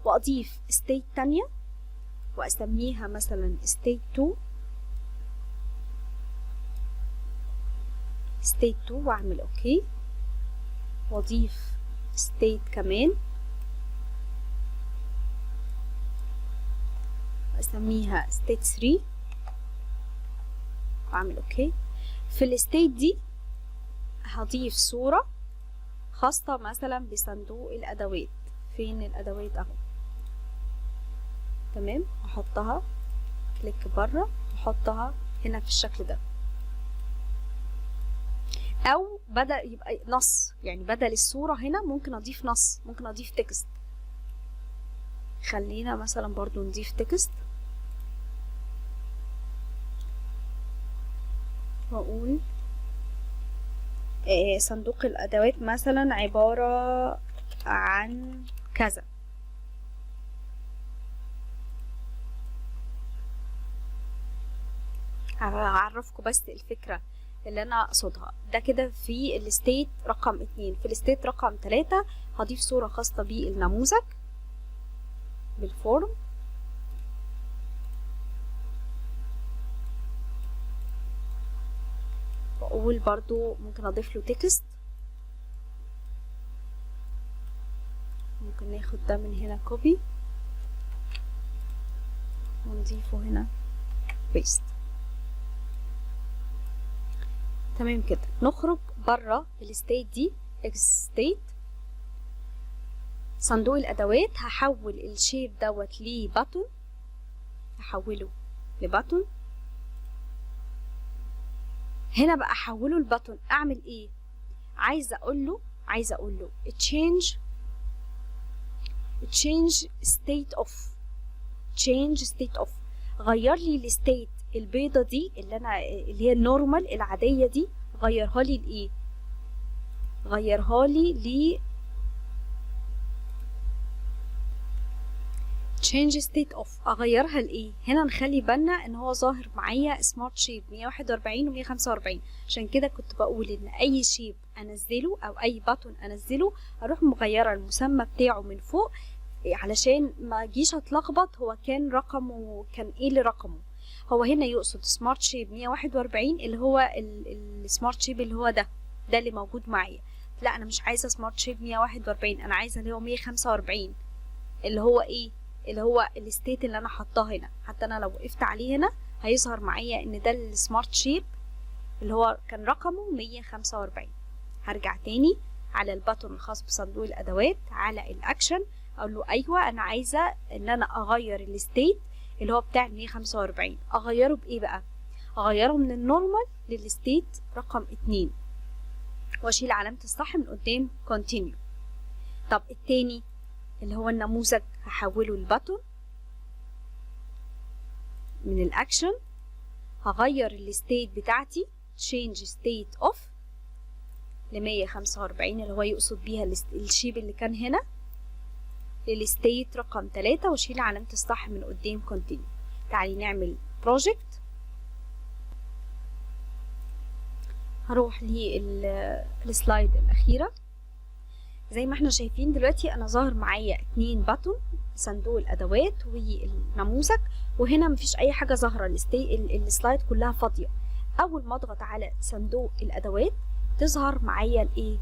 واضيف state تانية واسميها مثلا state 2، state 2، واعمل okay، واضيف state كمان اسميها state 3، واعمل okay. في ال state دي هضيف صورة خاصة مثلا بصندوق الادوات. فين الادوات؟ اهو، تمام. احطها click بره، احطها هنا في الشكل ده، او بدل يبقى نص، يعني بدل الصورة هنا ممكن اضيف نص، ممكن اضيف text. خلينا مثلا برضو نضيف text، واقول صندوق الادوات مثلا عبارة عن كذا. هعرفكم بس الفكرة اللي انا اقصدها. ده كده في ال state رقم 2. في ال state رقم 3 هضيف صورة خاصة بالنموذج بال form، واقول برضو ممكن اضيف له text، ممكن ناخد ده من هنا copy ونضيفه هنا paste. تمام كده. نخرج بره ال state دي، exit state. صندوق الادوات هحول ال shape دوت ل button، هحوله ل button. هنا بقى احوله ل button، اعمل ايه؟ عايزه اقول له، عايزه اقول له change، change state of، change state of، غير لي ال state البيضة دي اللي انا اللي هي ال normal العادية دي، غيرها لي لايه؟ غيرها لي ل change state of. اغيرها لايه؟ هنا نخلي بالنا ان هو ظاهر معايا smart shape 141 و 145، عشان كده كنت بقول ان اي shape انزله او اي button انزله اروح مغيرة المسمى بتاعه من فوق، علشان ما اجيش اتلخبط هو كان رقمه كان ايه اللي رقمه. هو هنا يقصد smart shape 141 اللي هو ال smart shape اللي هو ده، ده اللي موجود معايا. لا انا مش عايزه smart shape 141، انا عايزه اللي هو 145 اللي هو ايه؟ اللي هو ال state اللي انا حطاه هنا. حتى انا لو وقفت عليه هنا هيظهر معايا ان ده ال smart shape اللي هو كان رقمه 145. هرجع تاني على ال button الخاص بصندوق الادوات، على الاكشن، اقول له ايوه انا عايزه ان انا اغير ال state اللي هو بتاع 145. اغيره بايه بقى؟ اغيره من ال normal لل state رقم 2، واشيل علامة الصح من قدام continue. طب التاني اللي هو النموذج هحوله ل button، من الاكشن هغير ال state بتاعتي change state of ل 145 اللي هو يقصد بيها ال shape اللي كان هنا لل state رقم 3، واشيل علامة الصح من قدام continue. تعالي نعمل project. هروح لل slide الأخيرة. زي ما احنا شايفين دلوقتي انا ظاهر معايا 2 button، صندوق الادوات والنموذج، وهنا مفيش اي حاجة ظاهره، ال slide كلها فاضية. اول ما اضغط على صندوق الادوات تظهر معايا الايه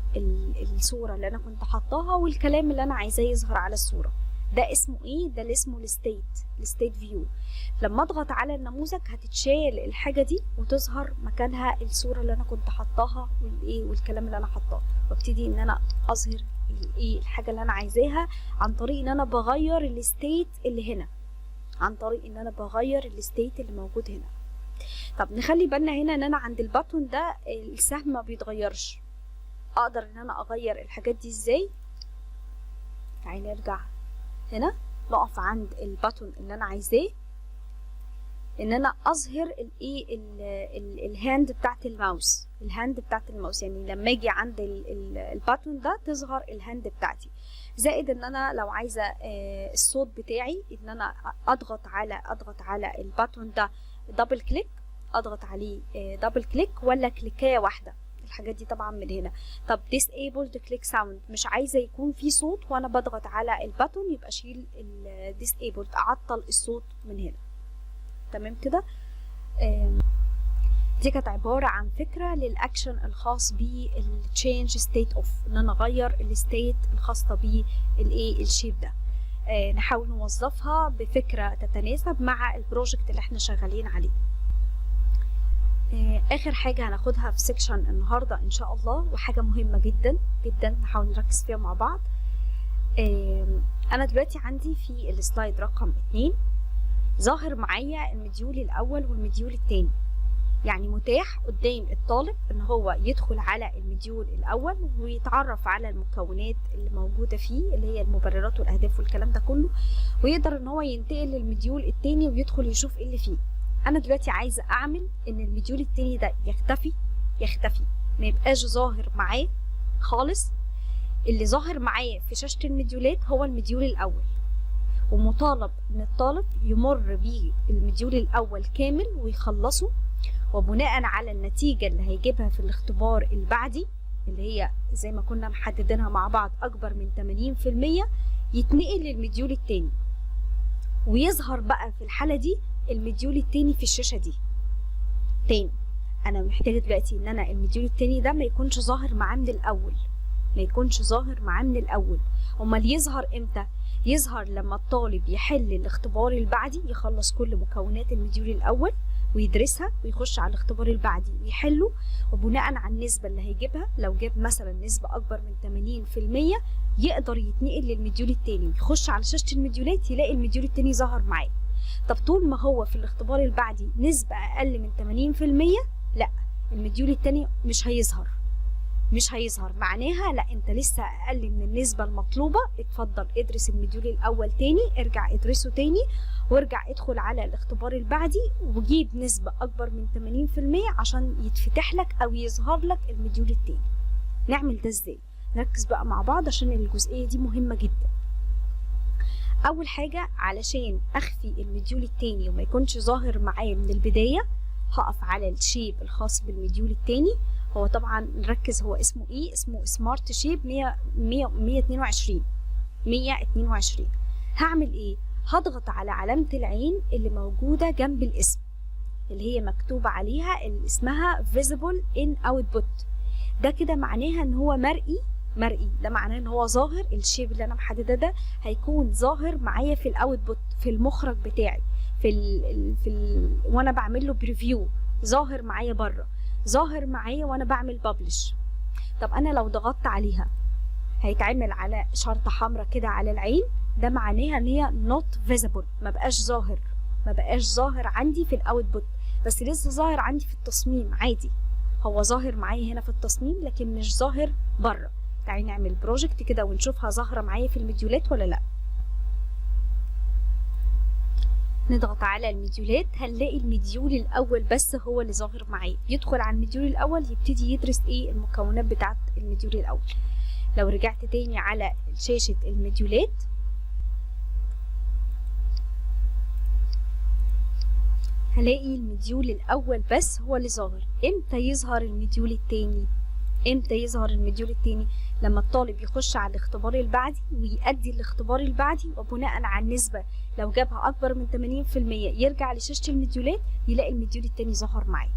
الصورة اللي انا كنت حطاها والكلام اللي انا عايزاه يظهر على الصورة. ده اسمه ايه؟ ده اللي اسمه ال state، ال state view. لما اضغط على النموذج هتتشال الحاجة دي وتظهر مكانها الصورة اللي انا كنت حطاها والايه والكلام اللي انا حطاه، وابتدي ان انا اظهر الايه الحاجة اللي انا عايزاها عن طريق ان انا بغير ال state اللي هنا، عن طريق ان انا بغير ال state اللي موجود هنا. طب نخلي بالنا هنا ان انا عند ال button ده السهم ما بيتغيرش. اقدر ان انا اغير الحاجات دي ازاي؟ تعالي نرجع هنا نقف عند ال button اللي انا عايزاه ان انا اظهر الايه ال hand بتاعت ال mouse، ال hand بتاعت الماوس، يعني لما اجي عند ال button ده تظهر ال hand بتاعتي. زائد ان انا لو عايزه الصوت بتاعي ان انا اضغط على ال button ده double click، اضغط عليه double click ولا كليكايه واحدة، الحاجات دي طبعا من هنا. طب disabled click sound، مش عايزه يكون في صوت وانا بضغط على ال button، يبقى اشيل ال disabled، اعطل الصوت من هنا. تمام كده. دي كانت عبارة عن فكرة للاكشن الخاص بال change state of، ان انا اغير ال state الخاصة بالايه ال shape ده. نحاول نوظفها بفكره تتناسب مع ال project اللي احنا شغالين عليه. اخر حاجة هناخدها في section النهارده ان شاء الله، وحاجه مهمة جدا جدا نحاول نركز فيها مع بعض. انا دلوقتي عندي في ال slide رقم 2 ظاهر معايا ال module الاول وال module الثاني، يعني متاح قدام الطالب ان هو يدخل على ال module الاول ويتعرف على المكونات اللي موجودة فيه اللي هي المبررات والاهداف والكلام ده كله، ويقدر ان هو ينتقل لل module الثاني ويدخل يشوف ايه اللي فيه. انا دلوقتي عايزه اعمل ان ال module التاني ده يختفي، ما يبقاش ظاهر معاه خالص. اللي ظاهر معايا في شاشة المديولات هو ال module الاول، ومطالب ان الطالب يمر بيه ال module الاول كامل ويخلصه، وبناء على النتيجة اللي هيجيبها في الاختبار البعدي اللي هي زي ما كنا محددينها مع بعض اكبر من 80% يتنقل لل module التاني، ويظهر بقى في الحالة دي ال module التاني في الشاشة دي. تاني انا محتاجه دلوقتي ان انا ال module التاني ده ما يكونش ظاهر معاه من الاول، ما يكونش ظاهر معاه من الاول. امال يظهر امتى؟ يظهر لما الطالب يحل الاختبار البعدي، يخلص كل مكونات ال module الاول ويدرسها ويخش على الاختبار البعدي ويحله، وبناء على النسبة اللي هيجيبها، لو جاب مثلا نسبه اكبر من 80% يقدر يتنقل لل module التاني ويخش على شاشة المديولات يلاقي ال module التاني ظهر معاه. طب طول ما هو في الاختبار البعدي نسبة أقل من 80%، لا ال module التاني مش هيظهر، مش هيظهر، معناها لا انت لسه أقل من النسبة المطلوبة، اتفضل ادرس ال module الأول تاني، ارجع ادرسه تاني، وارجع ادخل على الاختبار البعدي وجيب نسبة أكبر من 80% عشان يتفتح لك أو يظهر لك ال module التاني. نعمل ده ازاي؟ نركز بقى مع بعض عشان الجزئية دي مهمة جدا. اول حاجة علشان اخفي ال module التاني وما يكونش ظاهر معايا من البداية، هقف على ال shape الخاص بال module التاني. هو طبعا نركز هو اسمه ايه؟ اسمه smart shape 122 122. هعمل ايه؟ هضغط على علامة العين اللي موجودة جنب الاسم اللي هي مكتوب عليها اللي اسمها visible in output. ده كده معناها ان هو مرئي، مرئي ده معناه ان هو ظاهر، ال shape اللي انا محددة ده هيكون ظاهر معايا في ال output، في المخرج بتاعي، في ال وانا بعمل له preview، ظاهر معايا بره، ظاهر معايا وانا بعمل publish. طب انا لو ضغطت عليها هيتعمل على شرطه حمراء كده على العين، ده معناها ان هي not visible، ما بقاش ظاهر، ما بقاش ظاهر عندي في ال output، بس لسه ظاهر عندي في التصميم عادي، هو ظاهر معايا هنا في التصميم لكن مش ظاهر بره. تعالي نعمل project كده ونشوفها ظاهره معايا في المديولات ولا لا. نضغط على المديولات، هنلاقي ال module الاول بس هو اللي ظاهر معايا. يدخل على ال module الاول يبتدي يدرس ايه المكونات بتاعه ال module الاول. لو رجعت تاني على شاشة المديولات هلاقي ال module الاول بس هو اللي ظاهر. امتى يظهر ال module التاني؟ امتى يظهر ال module التاني؟ لما الطالب يخش على الاختبار البعدي ويؤدي الاختبار البعدي، وبناء على النسبة لو جابها اكبر من 80% يرجع لشاشة المديولات يلاقي ال module التاني ظهر معاه.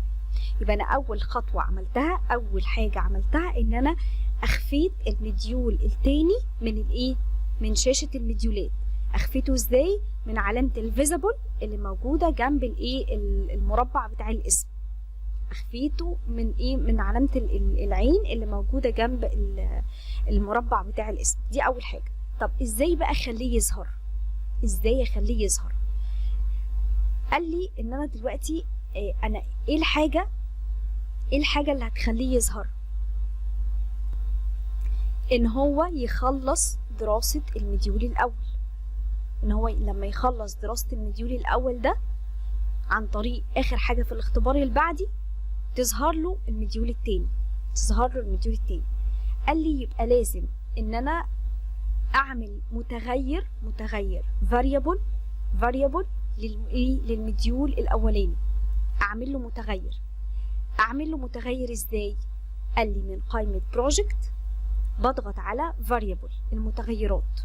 يبقى انا اول خطوة عملتها، اول حاجة عملتها ان انا اخفيت ال module التاني من الايه؟ من شاشة المديولات. اخفيته ازاي؟ من علامة ال visible اللي موجودة جنب الايه؟ المربع بتاع الاسم. اخفيته من ايه؟ من علامة العين اللي موجودة جنب المربع بتاع الاسم. دي اول حاجة. طب ازاي بقى اخليه يظهر؟ ازاي اخليه يظهر؟ قال لي ان انا دلوقتي انا ايه الحاجة، ايه الحاجة اللي هتخليه يظهر؟ ان هو يخلص دراسة ال module الاول. ان هو لما يخلص دراسة ال module الاول ده عن طريق اخر حاجة في الاختبار البعدي تظهر له ال module التاني، تظهر له ال module التاني. قال لي يبقى لازم ان انا اعمل متغير، متغير variable، variable لل module الاولاني. اعمل له متغير. اعمل له متغير ازاي؟ قال لي من قائمة project بضغط على variable المتغيرات.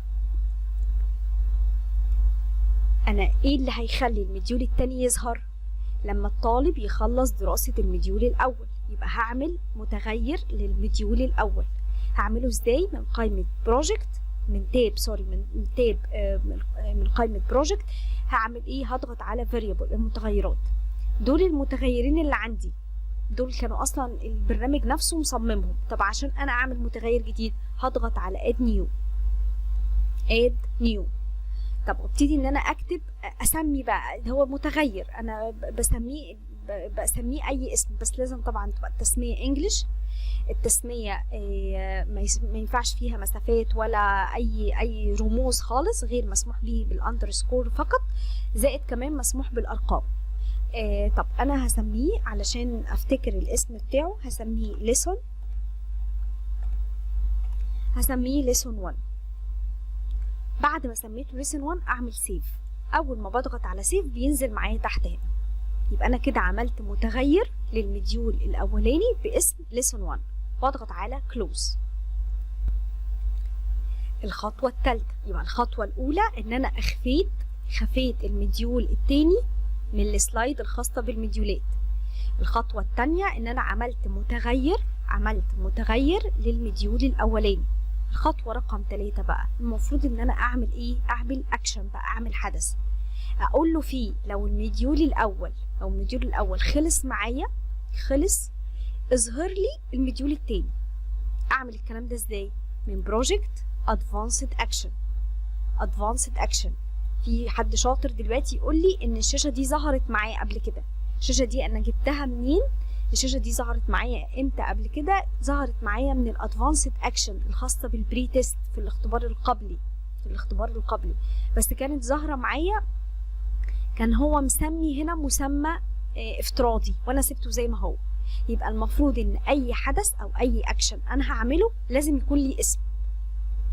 انا ايه اللي هيخلي ال module التاني يظهر؟ لما الطالب يخلص دراسة ال module الأول. يبقى هعمل متغير لل module الأول. هعمله ازاي؟ من قائمة project، من tab، sorry، من tab، من قائمة project هعمل ايه؟ هضغط على variable المتغيرات. دول المتغيرين اللي عندي، دول كانوا اصلا البرنامج نفسه مصممهم. طب عشان انا اعمل متغير جديد هضغط على add new، add new. طب ابتدي ان انا اكتب، اسمي بقى، هو متغير انا بسميه اي اسم، بس لازم طبعا تبقى التسمية English. التسمية ما ينفعش فيها مسافات ولا اي رموز خالص، غير مسموح به بال underscore فقط، زائد كمان مسموح بالارقام. طب انا هسميه علشان افتكر الاسم بتاعه، هسميه lesson، هسميه lesson 1. بعد ما سميته lesson 1 اعمل save. اول ما بضغط على save بينزل معايا تحت هنا. يبقى انا كده عملت متغير لل module الاولاني باسم lesson 1، واضغط على close. الخطوة الثالثة، يبقى الخطوة الاولى ان انا خفيت ال module الثاني من ال slide الخاصة بالمديولات. الخطوة الثانية ان انا عملت متغير لل module الاولاني. الخطوة رقم 3 بقى المفروض ان انا اعمل ايه؟ اعمل اكشن بقى، اعمل حدث اقول له فيه لو ال module الاول، لو ال module الاول خلص معايا، خلص، اظهر لي ال module التاني. اعمل الكلام ده ازاي؟ من project advanced action. advanced action. في حد شاطر دلوقتي يقول لي ان الشاشة دي ظهرت معايا قبل كده، الشاشة دي انا جبتها منين؟ الشاشة دي ظهرت معايا امتى قبل كده؟ ظهرت معايا من ال advanced action الخاصة بال pre-test في الاختبار القبلي، في الاختبار القبلي، بس كانت ظاهره معايا، كان هو مسمي هنا مسمى افتراضي وانا سبته زي ما هو. يبقى المفروض ان اي حدث او اي اكشن انا هعمله لازم يكون لي اسم،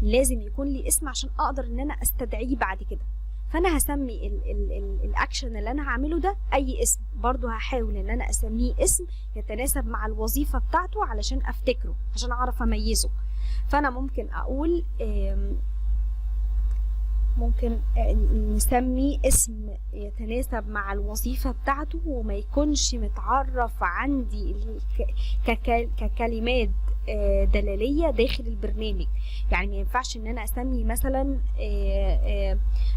لازم يكون لي اسم عشان اقدر ان انا استدعيه بعد كده. فانا هسمي ال ال ال الاكشن اللي انا هعمله ده اي اسم، برضو هحاول ان انا اسميه اسم يتناسب مع الوظيفة بتاعته علشان افتكره، عشان اعرف اميزه. فانا ممكن اقول ممكن نسمي اسم يتناسب مع الوظيفة بتاعته وما يكونش متعرف عندي ككلمات دلالية داخل البرنامج. يعني ما ينفعش ان انا اسمي مثلا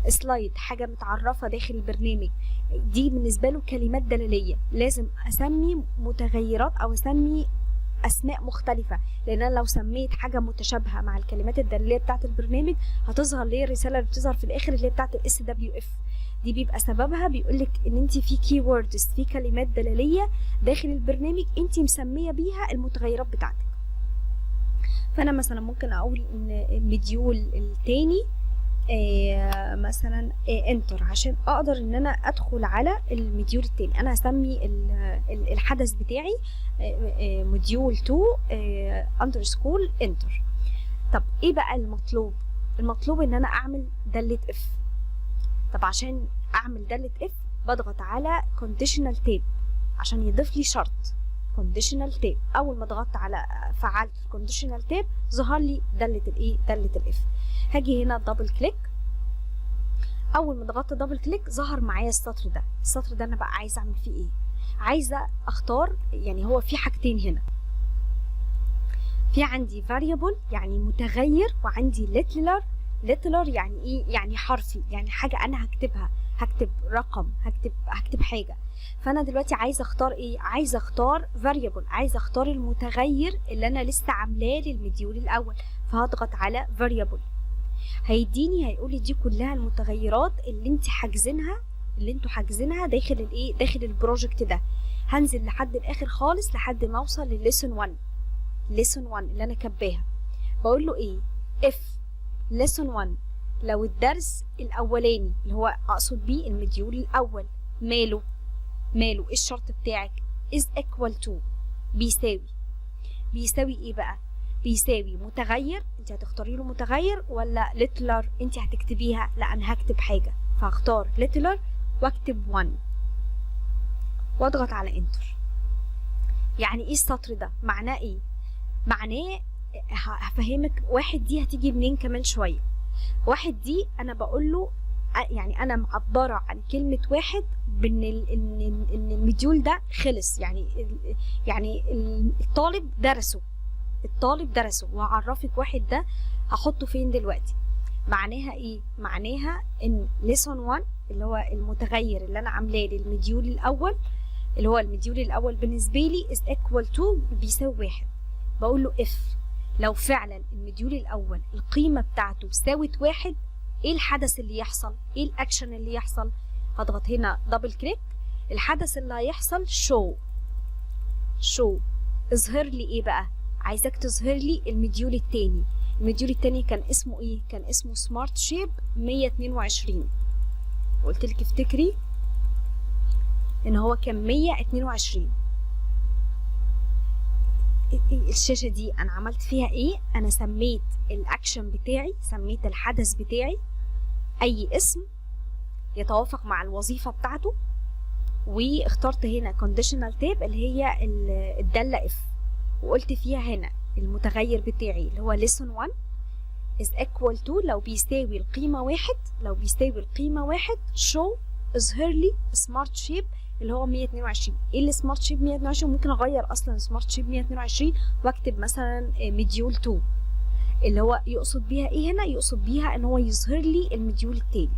slide حاجة متعرفة داخل البرنامج، دي بالنسبة له كلمات دلالية. لازم اسمي متغيرات او اسمي اسماء مختلفة، لان انا لو سميت حاجة متشابهة مع الكلمات الدلاليه بتاعه البرنامج هتظهر لي الرسالة اللي بتظهر في الاخر اللي هي بتاعه ال SWF. دي بيبقى سببها بيقولك ان انت في keywords، في كلمات دلاليه داخل البرنامج انت مسميه بيها المتغيرات بتاعتك. فانا مثلا ممكن اقول ان ال module الثاني مثلا enter عشان اقدر ان انا ادخل على ال module التاني. انا هسمي الحدث بتاعي module 2 underscore enter. طب ايه بقى المطلوب؟ المطلوب ان انا اعمل دالة if. طب عشان اعمل دالة if بضغط على conditional tab عشان يضيف لي شرط conditional tab. اول ما ضغطت على فعلت conditional tab ظهر لي دالة الايه؟ دالة ال if. هاجي هنا double click. اول ما ضغطت double click ظهر معايا السطر ده. السطر ده انا بقى عايزه اعمل فيه ايه؟ عايزه اختار، يعني هو في حاجتين هنا، في عندي variable يعني متغير، وعندي literal. literal يعني ايه؟ يعني حرفي، يعني حاجة انا هكتبها، هكتب رقم، هكتب حاجة. فانا دلوقتي عايزه اختار ايه؟ عايزه اختار variable، عايزه اختار المتغير اللي انا لسه عاملاه لل module الاول. فهضغط على variable، هيديني هيقول لي دي كلها المتغيرات اللي انت حاجزينها، اللي انتوا حاجزينها داخل الايه؟ داخل ال project ده. هنزل لحد الاخر خالص لحد ما اوصل للل lesson 1، lesson 1 اللي انا كاتباها. بقول له ايه؟ if lesson 1، لو الدرس الاولاني اللي هو اقصد بيه ال module الاول، ماله؟ ماله؟ ايه الشرط بتاعك؟ is equal to بيساوي، بيساوي ايه بقى؟ بيساوي متغير، انت هتختاري له متغير ولا literal انت هتكتبيها؟ لا، انا هكتب حاجه، فهختار literal واكتب 1 واضغط على enter. يعني ايه السطر ده؟ معناه ايه؟ معناه هفهمك واحد دي هتيجي منين كمان شويه. واحد دي انا بقول له يعني انا معبرة عن كلمة واحد بان ان ال module ده خلص، يعني الطالب درسه، الطالب درسه. وهعرفك واحد ده هحطه فين دلوقتي. معناها ايه؟ معناها ان lesson 1 اللي هو المتغير اللي انا عاملاه لل module الاول، اللي هو ال module الاول بالنسبة لي is equal to بيساوي واحد. بقول له if لو فعلا ال module الاول القيمة بتاعته ساوت واحد، ايه الحدث اللي يحصل؟ ايه الاكشن اللي يحصل؟ هضغط هنا double click. الحدث اللي هيحصل show. show اظهر لي ايه بقى؟ عايزاك تظهر لي ال module التاني. ال module التاني كان اسمه ايه؟ كان اسمه smart shape 122. قلت لك افتكري ان هو كان 122. الشاشة دي انا عملت فيها ايه؟ انا سميت الاكشن بتاعي، سميت الحدث بتاعي اي اسم يتوافق مع الوظيفة بتاعته، واخترت هنا conditional tab اللي هي الدالة if، وقلت فيها هنا المتغير بتاعي اللي هو lesson 1 is equal to لو بيساوي القيمة واحد، لو بيساوي القيمة واحد show اظهر لي smart shape اللي هو 122. ايه اللي smart shape 122؟ ممكن اغير اصلا smart shape 122 واكتب مثلا module 2. اللي هو يقصد بيها ايه هنا؟ يقصد بيها ان هو يظهر لي ال module التاني.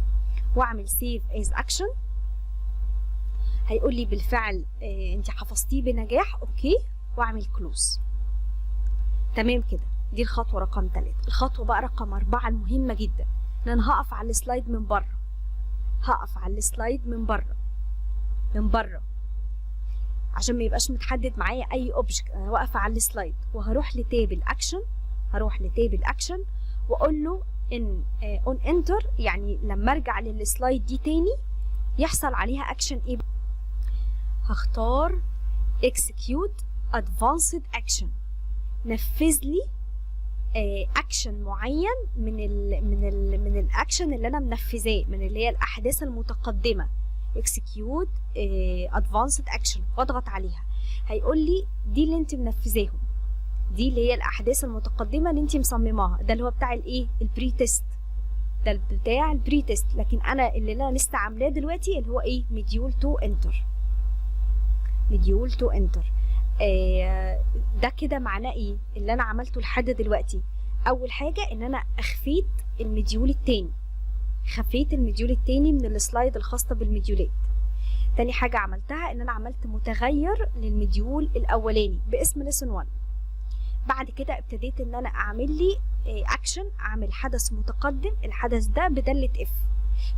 واعمل save as action. هيقول لي بالفعل انت حفظتيه بنجاح، okay، واعمل close. تمام كده، دي الخطوة رقم 3. الخطوة بقى رقم 4 المهمة جدا، ان انا هقف على ال slide من بره، هقف على ال slide من بره، من بره عشان ما يبقاش متحدد معايا اي object. انا واقفة على ال slide وهروح ل tab ال action، هروح ل tab ال action واقول له ان on enter، يعني لما ارجع لل slide دي تاني يحصل عليها اكشن ايه؟ هختار execute advanced action، نفذ لي اكشن معين من الاكشن اللي انا منفذاه، من اللي هي الاحداث المتقدمه، execute advanced action، واضغط عليها. هيقول لي دي اللي انت منفذاهم، دي اللي هي الاحداث المتقدمة اللي انت مصمماها، ده اللي هو بتاع الايه؟ ال pre-test، ده بتاع ال pre-test. لكن انا اللي انا لسه عاملاه دلوقتي اللي هو ايه؟ module 2 enter، module 2 enter. ده كده معناه ايه اللي انا عملته لحد دلوقتي؟ اول حاجة ان انا اخفيت ال module التاني، خفيت ال module التاني من ال slide الخاصة بال module ات. تاني حاجة عملتها ان انا عملت متغير لل module الاولاني باسم lesson 1. بعد كده ابتديت ان انا اعمل لي اكشن، اعمل حدث متقدم، الحدث ده بدالة if،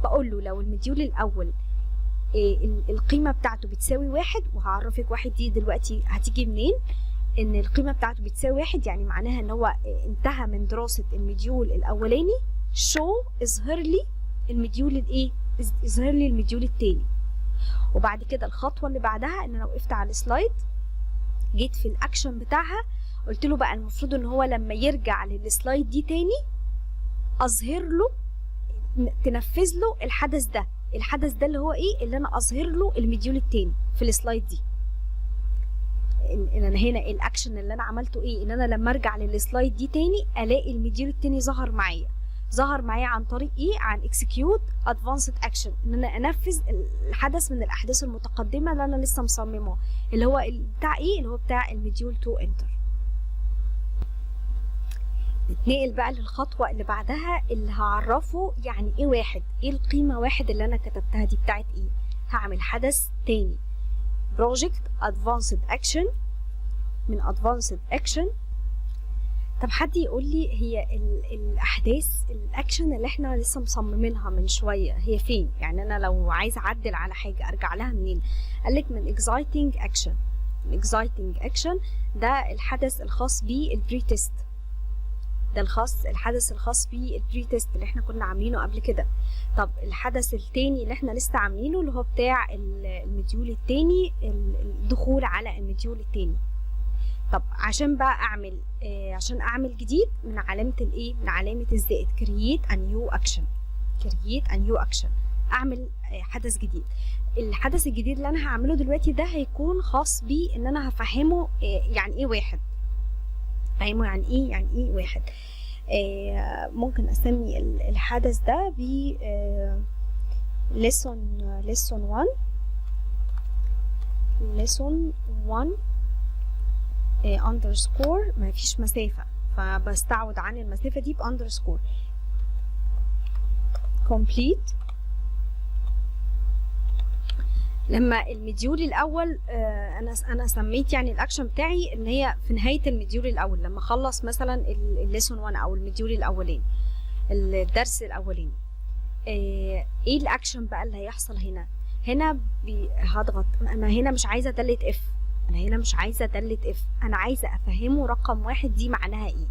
بقول له لو ال module الاول القيمة بتاعته بتساوي واحد، وهعرفك واحد دي دلوقتي هتيجي منين، ان القيمة بتاعته بتساوي واحد يعني معناها ان هو انتهى من دراسة ال module الاولاني. show، اظهر لي ال module الايه؟ اظهر لي ال module التاني. وبعد كده الخطوة اللي بعدها ان انا وقفت على ال slide، جيت في الاكشن بتاعها، قلت له بقى المفروض ان هو لما يرجع لل slide دي تاني اظهر له، تنفذ له الحدث ده. الحدث ده اللي هو ايه؟ اللي انا اظهر له ال module التاني في ال slide دي. ان انا هنا الاكشن اللي انا عملته ايه؟ ان انا لما ارجع لل slide دي تاني الاقي ال module التاني ظهر معايا. ظهر معايا عن طريق ايه؟ عن execute advanced action، ان انا انفذ الحدث من الاحداث المتقدمة اللي انا لسه مصمماه، اللي هو بتاع ايه؟ اللي هو بتاع ال module 2 enter. نتنقل بقى للخطوة اللي بعدها اللي هعرفه يعني ايه واحد، ايه القيمة واحد اللي انا كتبتها دي بتاعت ايه. هعمل حدث تاني، project advanced action، من advanced action. طب حد يقول لي هي الاحداث، الاكشن اللي احنا لسه مصممينها من شوية هي فين؟ يعني انا لو عايزه اعدل على حاجة ارجع لها منين؟ قال لك من existing action. من existing action ده الحدث الخاص بال pretest، ده الخاص، الحدث الخاص بال pretest اللي احنا كنا عاملينه قبل كده. طب الحدث التاني اللي احنا لسه عاملينه اللي هو بتاع ال module التاني، الدخول على ال module التاني. طب عشان بقى اعمل عشان اعمل جديد، من علامة الايه؟ من علامة الزائد، create a new action، create a new action، اعمل حدث جديد. الحدث الجديد اللي انا هعمله دلوقتي ده هيكون خاص بيه ان انا هفهمه يعني ايه واحد، فهمه يعني ايه، يعني ايه واحد. ممكن اسمي الحدث ده ب lesson 1، lesson 1 underscore، ما فيش مسافة فبستعوض عن المسافة دي ب underscore، complete. لما ال module الاول انا سميت يعني الاكشن بتاعي ان هي في نهاية ال module الاول، لما اخلص مثلا ال lesson 1 او ال module الاولاني، الدرس الاولاني. ايه الاكشن بقى اللي هيحصل هنا؟ هنا هضغط، انا هنا مش عايزه داله if، انا هنا مش عايزه داله if، انا عايزه افهمه رقم واحد دي معناها ايه.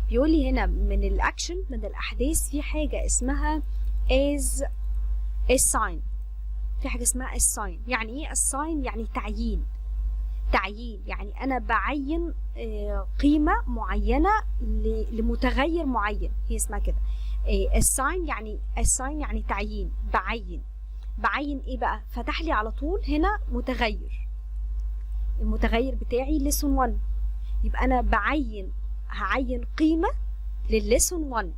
بيقول لي هنا من الاكشن، من الاحداث، في حاجة اسمها as assign، في حاجة اسمها assign. يعني ايه assign؟ يعني تعيين. تعيين يعني انا بعين قيمة معينة لمتغير معين، هي اسمها كده assign. يعني assign يعني تعيين، بعين. بعين ايه بقى؟ فتح لي على طول هنا متغير، المتغير بتاعي lesson 1، يبقى انا بعين، هعين قيمة للل lesson 1.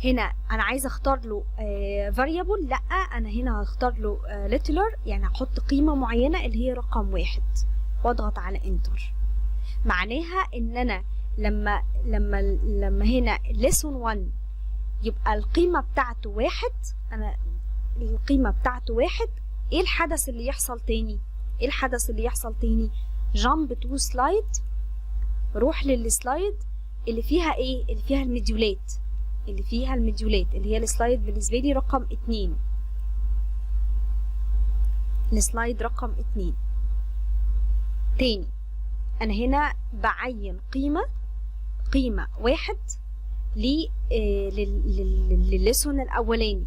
هنا انا عايزه اختار له variable، لا انا هنا هختار له literal، يعني هحط قيمة معينة اللي هي رقم واحد واضغط على enter. معناها ان انا لما هنا lesson 1 يبقى القيمة بتاعته واحد، انا القيمة بتاعته واحد، ايه الحدث اللي يحصل تاني؟ ايه الحدث اللي يحصل تاني؟ jump to slide، روح لل slide اللي فيها ايه؟ اللي فيها ال module ات، اللي فيها ال module ات اللي هي ال slide بالنسبة لي رقم 2، ال slide رقم 2. تاني انا هنا بعين قيمة واحد للل lesson الاولاني،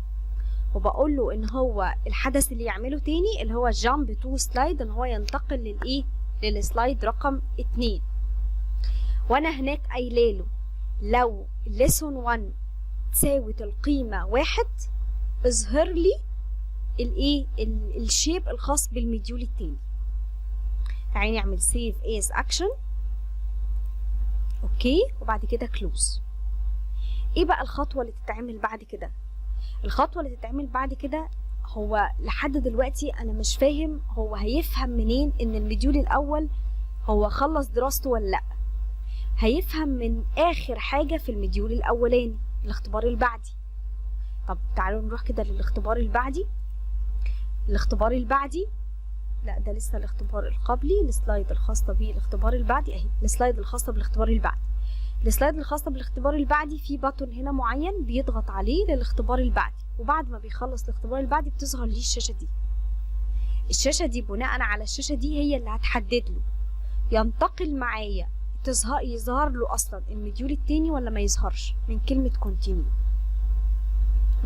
وبقول له ان هو الحدث اللي يعمله تاني اللي هو jump to slide، ان هو ينتقل للايه؟ لل slide رقم 2. وانا هناك قايله له لو lesson 1 تساوت القيمة واحد اظهر لي الايه؟ ال shape الخاص بال module التاني. تعالي نعمل save as action، okay، وبعد كده close. ايه بقى الخطوة اللي تتعمل بعد كده؟ الخطوة اللي تتعمل بعد كده، هو لحد دلوقتي انا مش فاهم هو هيفهم منين ان ال module الاول هو خلص دراسته ولا لا. هيفهم من اخر حاجة في ال module الاولاني، الاختبار البعدي. طب تعالوا نروح كده للاختبار البعدي. الاختبار البعدي، لا ده لسه الاختبار القبلي، ال slide الخاصة بالاختبار البعدي اهي، ال slide الخاصة بالاختبار البعدي. ال slide الخاصة بالاختبار البعدي في button هنا معين بيضغط عليه للاختبار البعدي، وبعد ما بيخلص الاختبار البعدي بتظهر ليه الشاشة دي. الشاشة دي بناء على الشاشة دي هي اللي هتحدد له ينتقل معايا تظهر يظهر له اصلا ال module التاني ولا ما يظهرش؟ من كلمة continue.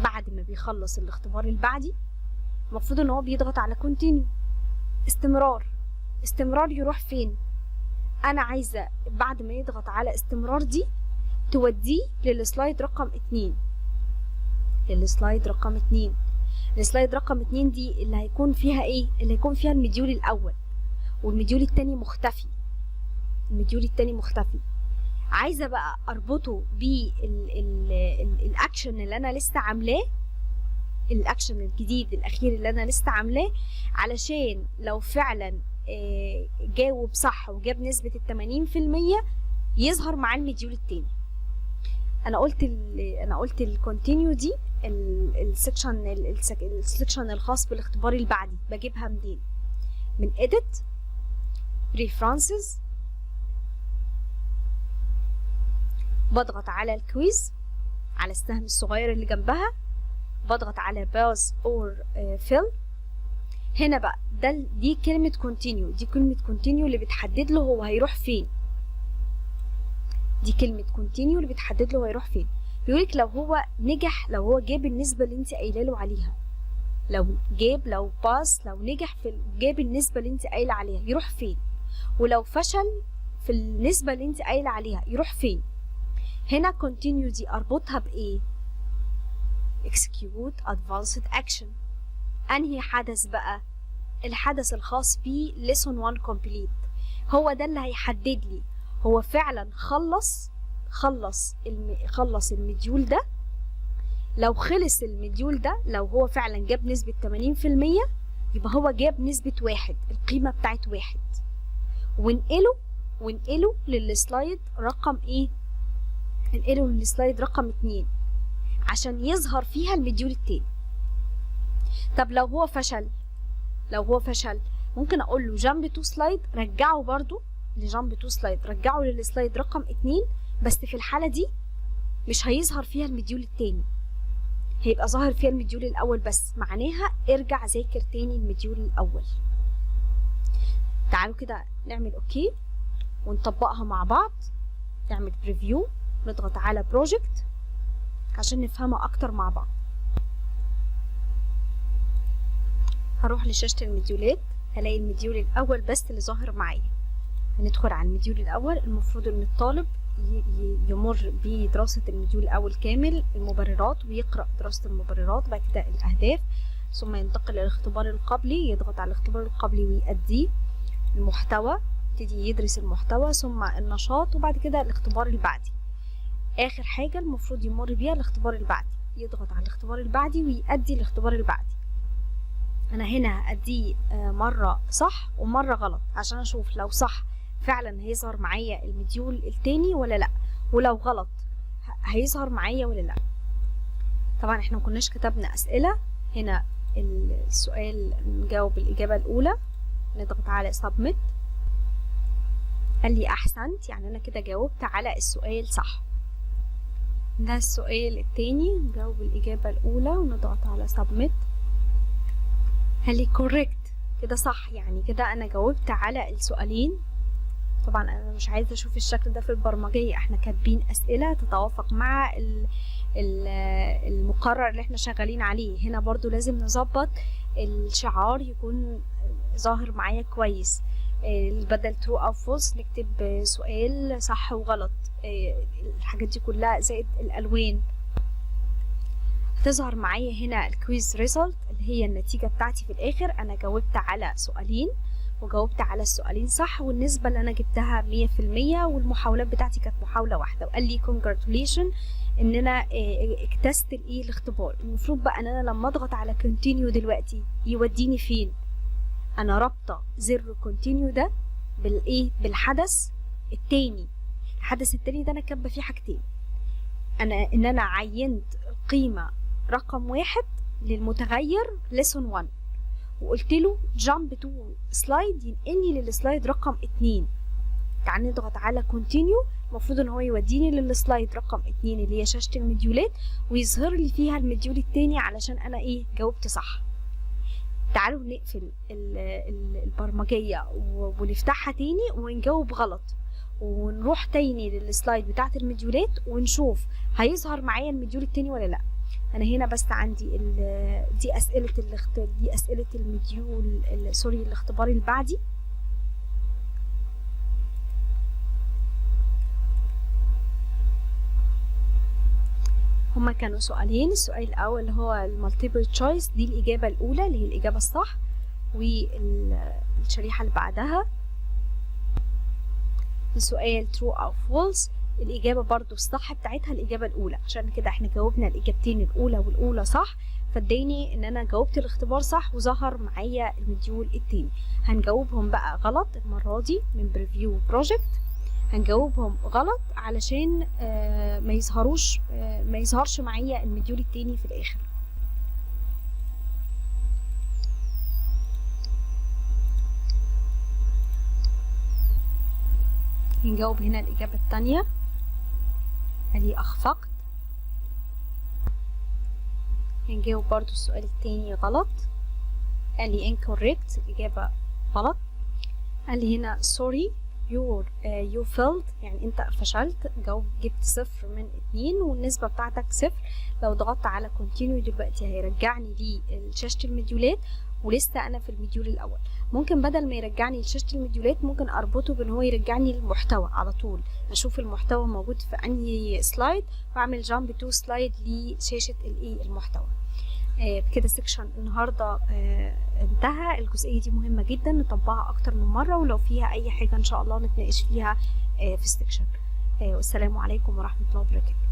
بعد ما بيخلص الاختبار البعدي المفروض ان هو بيضغط على continue، استمرار. استمرار يروح فين؟ انا عايزة بعد ما يضغط على استمرار دي توديه لل slide رقم 2، لل slide رقم 2. ال slide رقم 2 دي اللي هيكون فيها ايه؟ اللي هيكون فيها ال module الاول، وال module التاني مختفي. ال module التاني مختفي. عايزه بقى اربطه بالاكشن اللي انا لسه عاملاه، الاكشن الجديد الاخير اللي انا لسه عاملاه، علشان لو فعلا جاوب صح وجاب نسبه 80% يظهر معاه ال module التاني. انا قلت ال continue دي ال section الخاص بالاختبار البعدي، بجيبها منين؟ من edit preferences، بضغط على ال quiz على السهم الصغير اللي جنبها، بضغط على pass or fail. هنا بقى ده دي كلمة continue، دي كلمة continue اللي بتحدد له هو هيروح فين. دي كلمة continue اللي بتحدد له هو هيروح فين. بيقولك لو هو نجح، لو هو جاب النسبة اللي انت قايله له عليها، لو جاب، لو pass، لو نجح في جاب النسبة اللي انت قايله عليها يروح فين، ولو فشل في النسبة اللي انت قايله عليها يروح فين. هنا continue دي اربطها بايه؟ execute advanced action. انهي حدث بقى؟ الحدث الخاص بيه lesson 1 complete. هو ده اللي هيحدد لي هو فعلا خلص ال module ده. لو خلص ال module ده، لو هو فعلا جاب نسبة 80% يبقى هو جاب نسبة 1، القيمة بتاعت 1، وانقله لل slide رقم ايه؟ انقله لل slide رقم 2 عشان يظهر فيها ال module التاني. طب لو هو فشل، لو هو فشل ممكن اقول له jump to slide، رجعه برضو ل jump to slide، رجعه لل slide رقم 2، بس في الحالة دي مش هيظهر فيها ال module التاني، هيبقى ظاهر فيها ال module الاول بس، معناها ارجع ذاكر تاني ال module الاول. تعالوا كده نعمل okay ونطبقها مع بعض، نعمل preview، نضغط على project عشان نفهمها اكتر مع بعض. هروح لشاشة المديولات، هلاقي ال module الاول بس اللي ظاهر معايا. هندخل على ال module الاول. المفروض ان الطالب يمر بدراسة ال module الاول كامل، المبررات، ويقرأ دراسة المبررات، بعد كده الاهداف، ثم ينتقل للاختبار القبلي، يضغط على الاختبار القبلي ويأديه، المحتوى، يبتدي يدرس المحتوى، ثم النشاط، وبعد كده الاختبار البعدي. اخر حاجة المفروض يمر بيها الاختبار البعدي، يضغط على الاختبار البعدي ويأدي الاختبار البعدي. انا هنا هأديه مرة صح ومرة غلط عشان اشوف لو صح فعلا هيظهر معايا ال module التاني ولا لا، ولو غلط هيظهر معايا ولا لا. طبعا احنا مكناش كتبنا اسئلة. هنا السؤال نجاوب الاجابة الاولى، نضغط على submit، قال لي احسنت، يعني انا كده جاوبت على السؤال صح. ده السؤال التاني، نجاوب الاجابة الاولى ونضغط على submit، قال لي correct، كده صح، يعني كده انا جاوبت على السؤالين. طبعا انا مش عايزه اشوف الشكل ده في البرمجيه، احنا كاتبين اسئله تتوافق مع المقرر اللي احنا شغالين عليه. هنا برضو لازم نظبط الشعار يكون ظاهر معايا كويس، بدل true او false نكتب سؤال صح وغلط، الحاجات دي كلها زائد الالوان. هتظهر معايا هنا ال quiz result اللي هي النتيجة بتاعتي في الاخر. انا جاوبت على سؤالين وجاوبت على السؤالين صح، والنسبة اللي انا جبتها 100%، والمحاولات بتاعتي كانت محاولة واحدة، وقال لي congratulation ان انا اجتزت الايه الاختبار. المفروض بقى ان انا لما اضغط على continue دلوقتي يوديني فين؟ انا رابطة زر continue ده بالايه؟ بالحدث التاني. الحدث التاني ده انا كاتبه فيه حاجتين، انا ان انا عينت القيمة رقم 1 للمتغير lesson 1، وقلت له jump to slide ينقلني لل slide رقم 2. تعال نضغط على continue، المفروض ان هو يوديني لل slide رقم 2 اللي هي شاشة المديولات، ويظهر لي فيها ال module التاني علشان انا ايه جاوبت صح. تعالوا نقفل البرمجية ونفتحها تاني ونجاوب غلط، ونروح تاني لل slide بتاعه ال module ات ونشوف هيظهر معايا ال module التاني ولا لا. انا هنا بس عندي دي اسئلة ال module، sorry، الاختبار اللي بعدي. هما كانوا سؤالين، السؤال الاول اللي هو ال multiple choice، دي الاجابة الاولى اللي هي الاجابة الصح، والشريحه اللي بعدها سؤال true او false، الإجابة برضو الصح بتاعتها الإجابة الأولى. عشان كده احنا جاوبنا الإجابتين الأولى والأولى صح، فاداني إن أنا جاوبت الاختبار صح وظهر معايا ال module التاني. هنجاوبهم بقى غلط المرة دي من preview project، هنجاوبهم غلط علشان ما يظهرش معايا ال module التاني في الآخر. نجاوب هنا الإجابة التانية اللي أخفقت. هنجاوب برضو السؤال التاني غلط، قال لي incorrect، الإجابة غلط. قال لي هنا sorry you failed، يعني أنت فشلت، جاوب جبت 0 من 2 والنسبة بتاعتك 0. لو ضغطت على continue دلوقتي هيرجعني لشاشة ال module ات، ولسه انا في ال module الاول. ممكن بدل ما يرجعني لشاشه ال module ات ممكن اربطه بان هو يرجعني للمحتوى على طول، اشوف المحتوى موجود في انهي slide واعمل jump to slide لشاشه الايه المحتوى. بكده section النهارده انتهى. الجزئية دي مهمة جدا نطبقها اكتر من مرة، ولو فيها اي حاجة ان شاء الله نتناقش فيها في ال section. والسلام عليكم ورحمة الله وبركاته.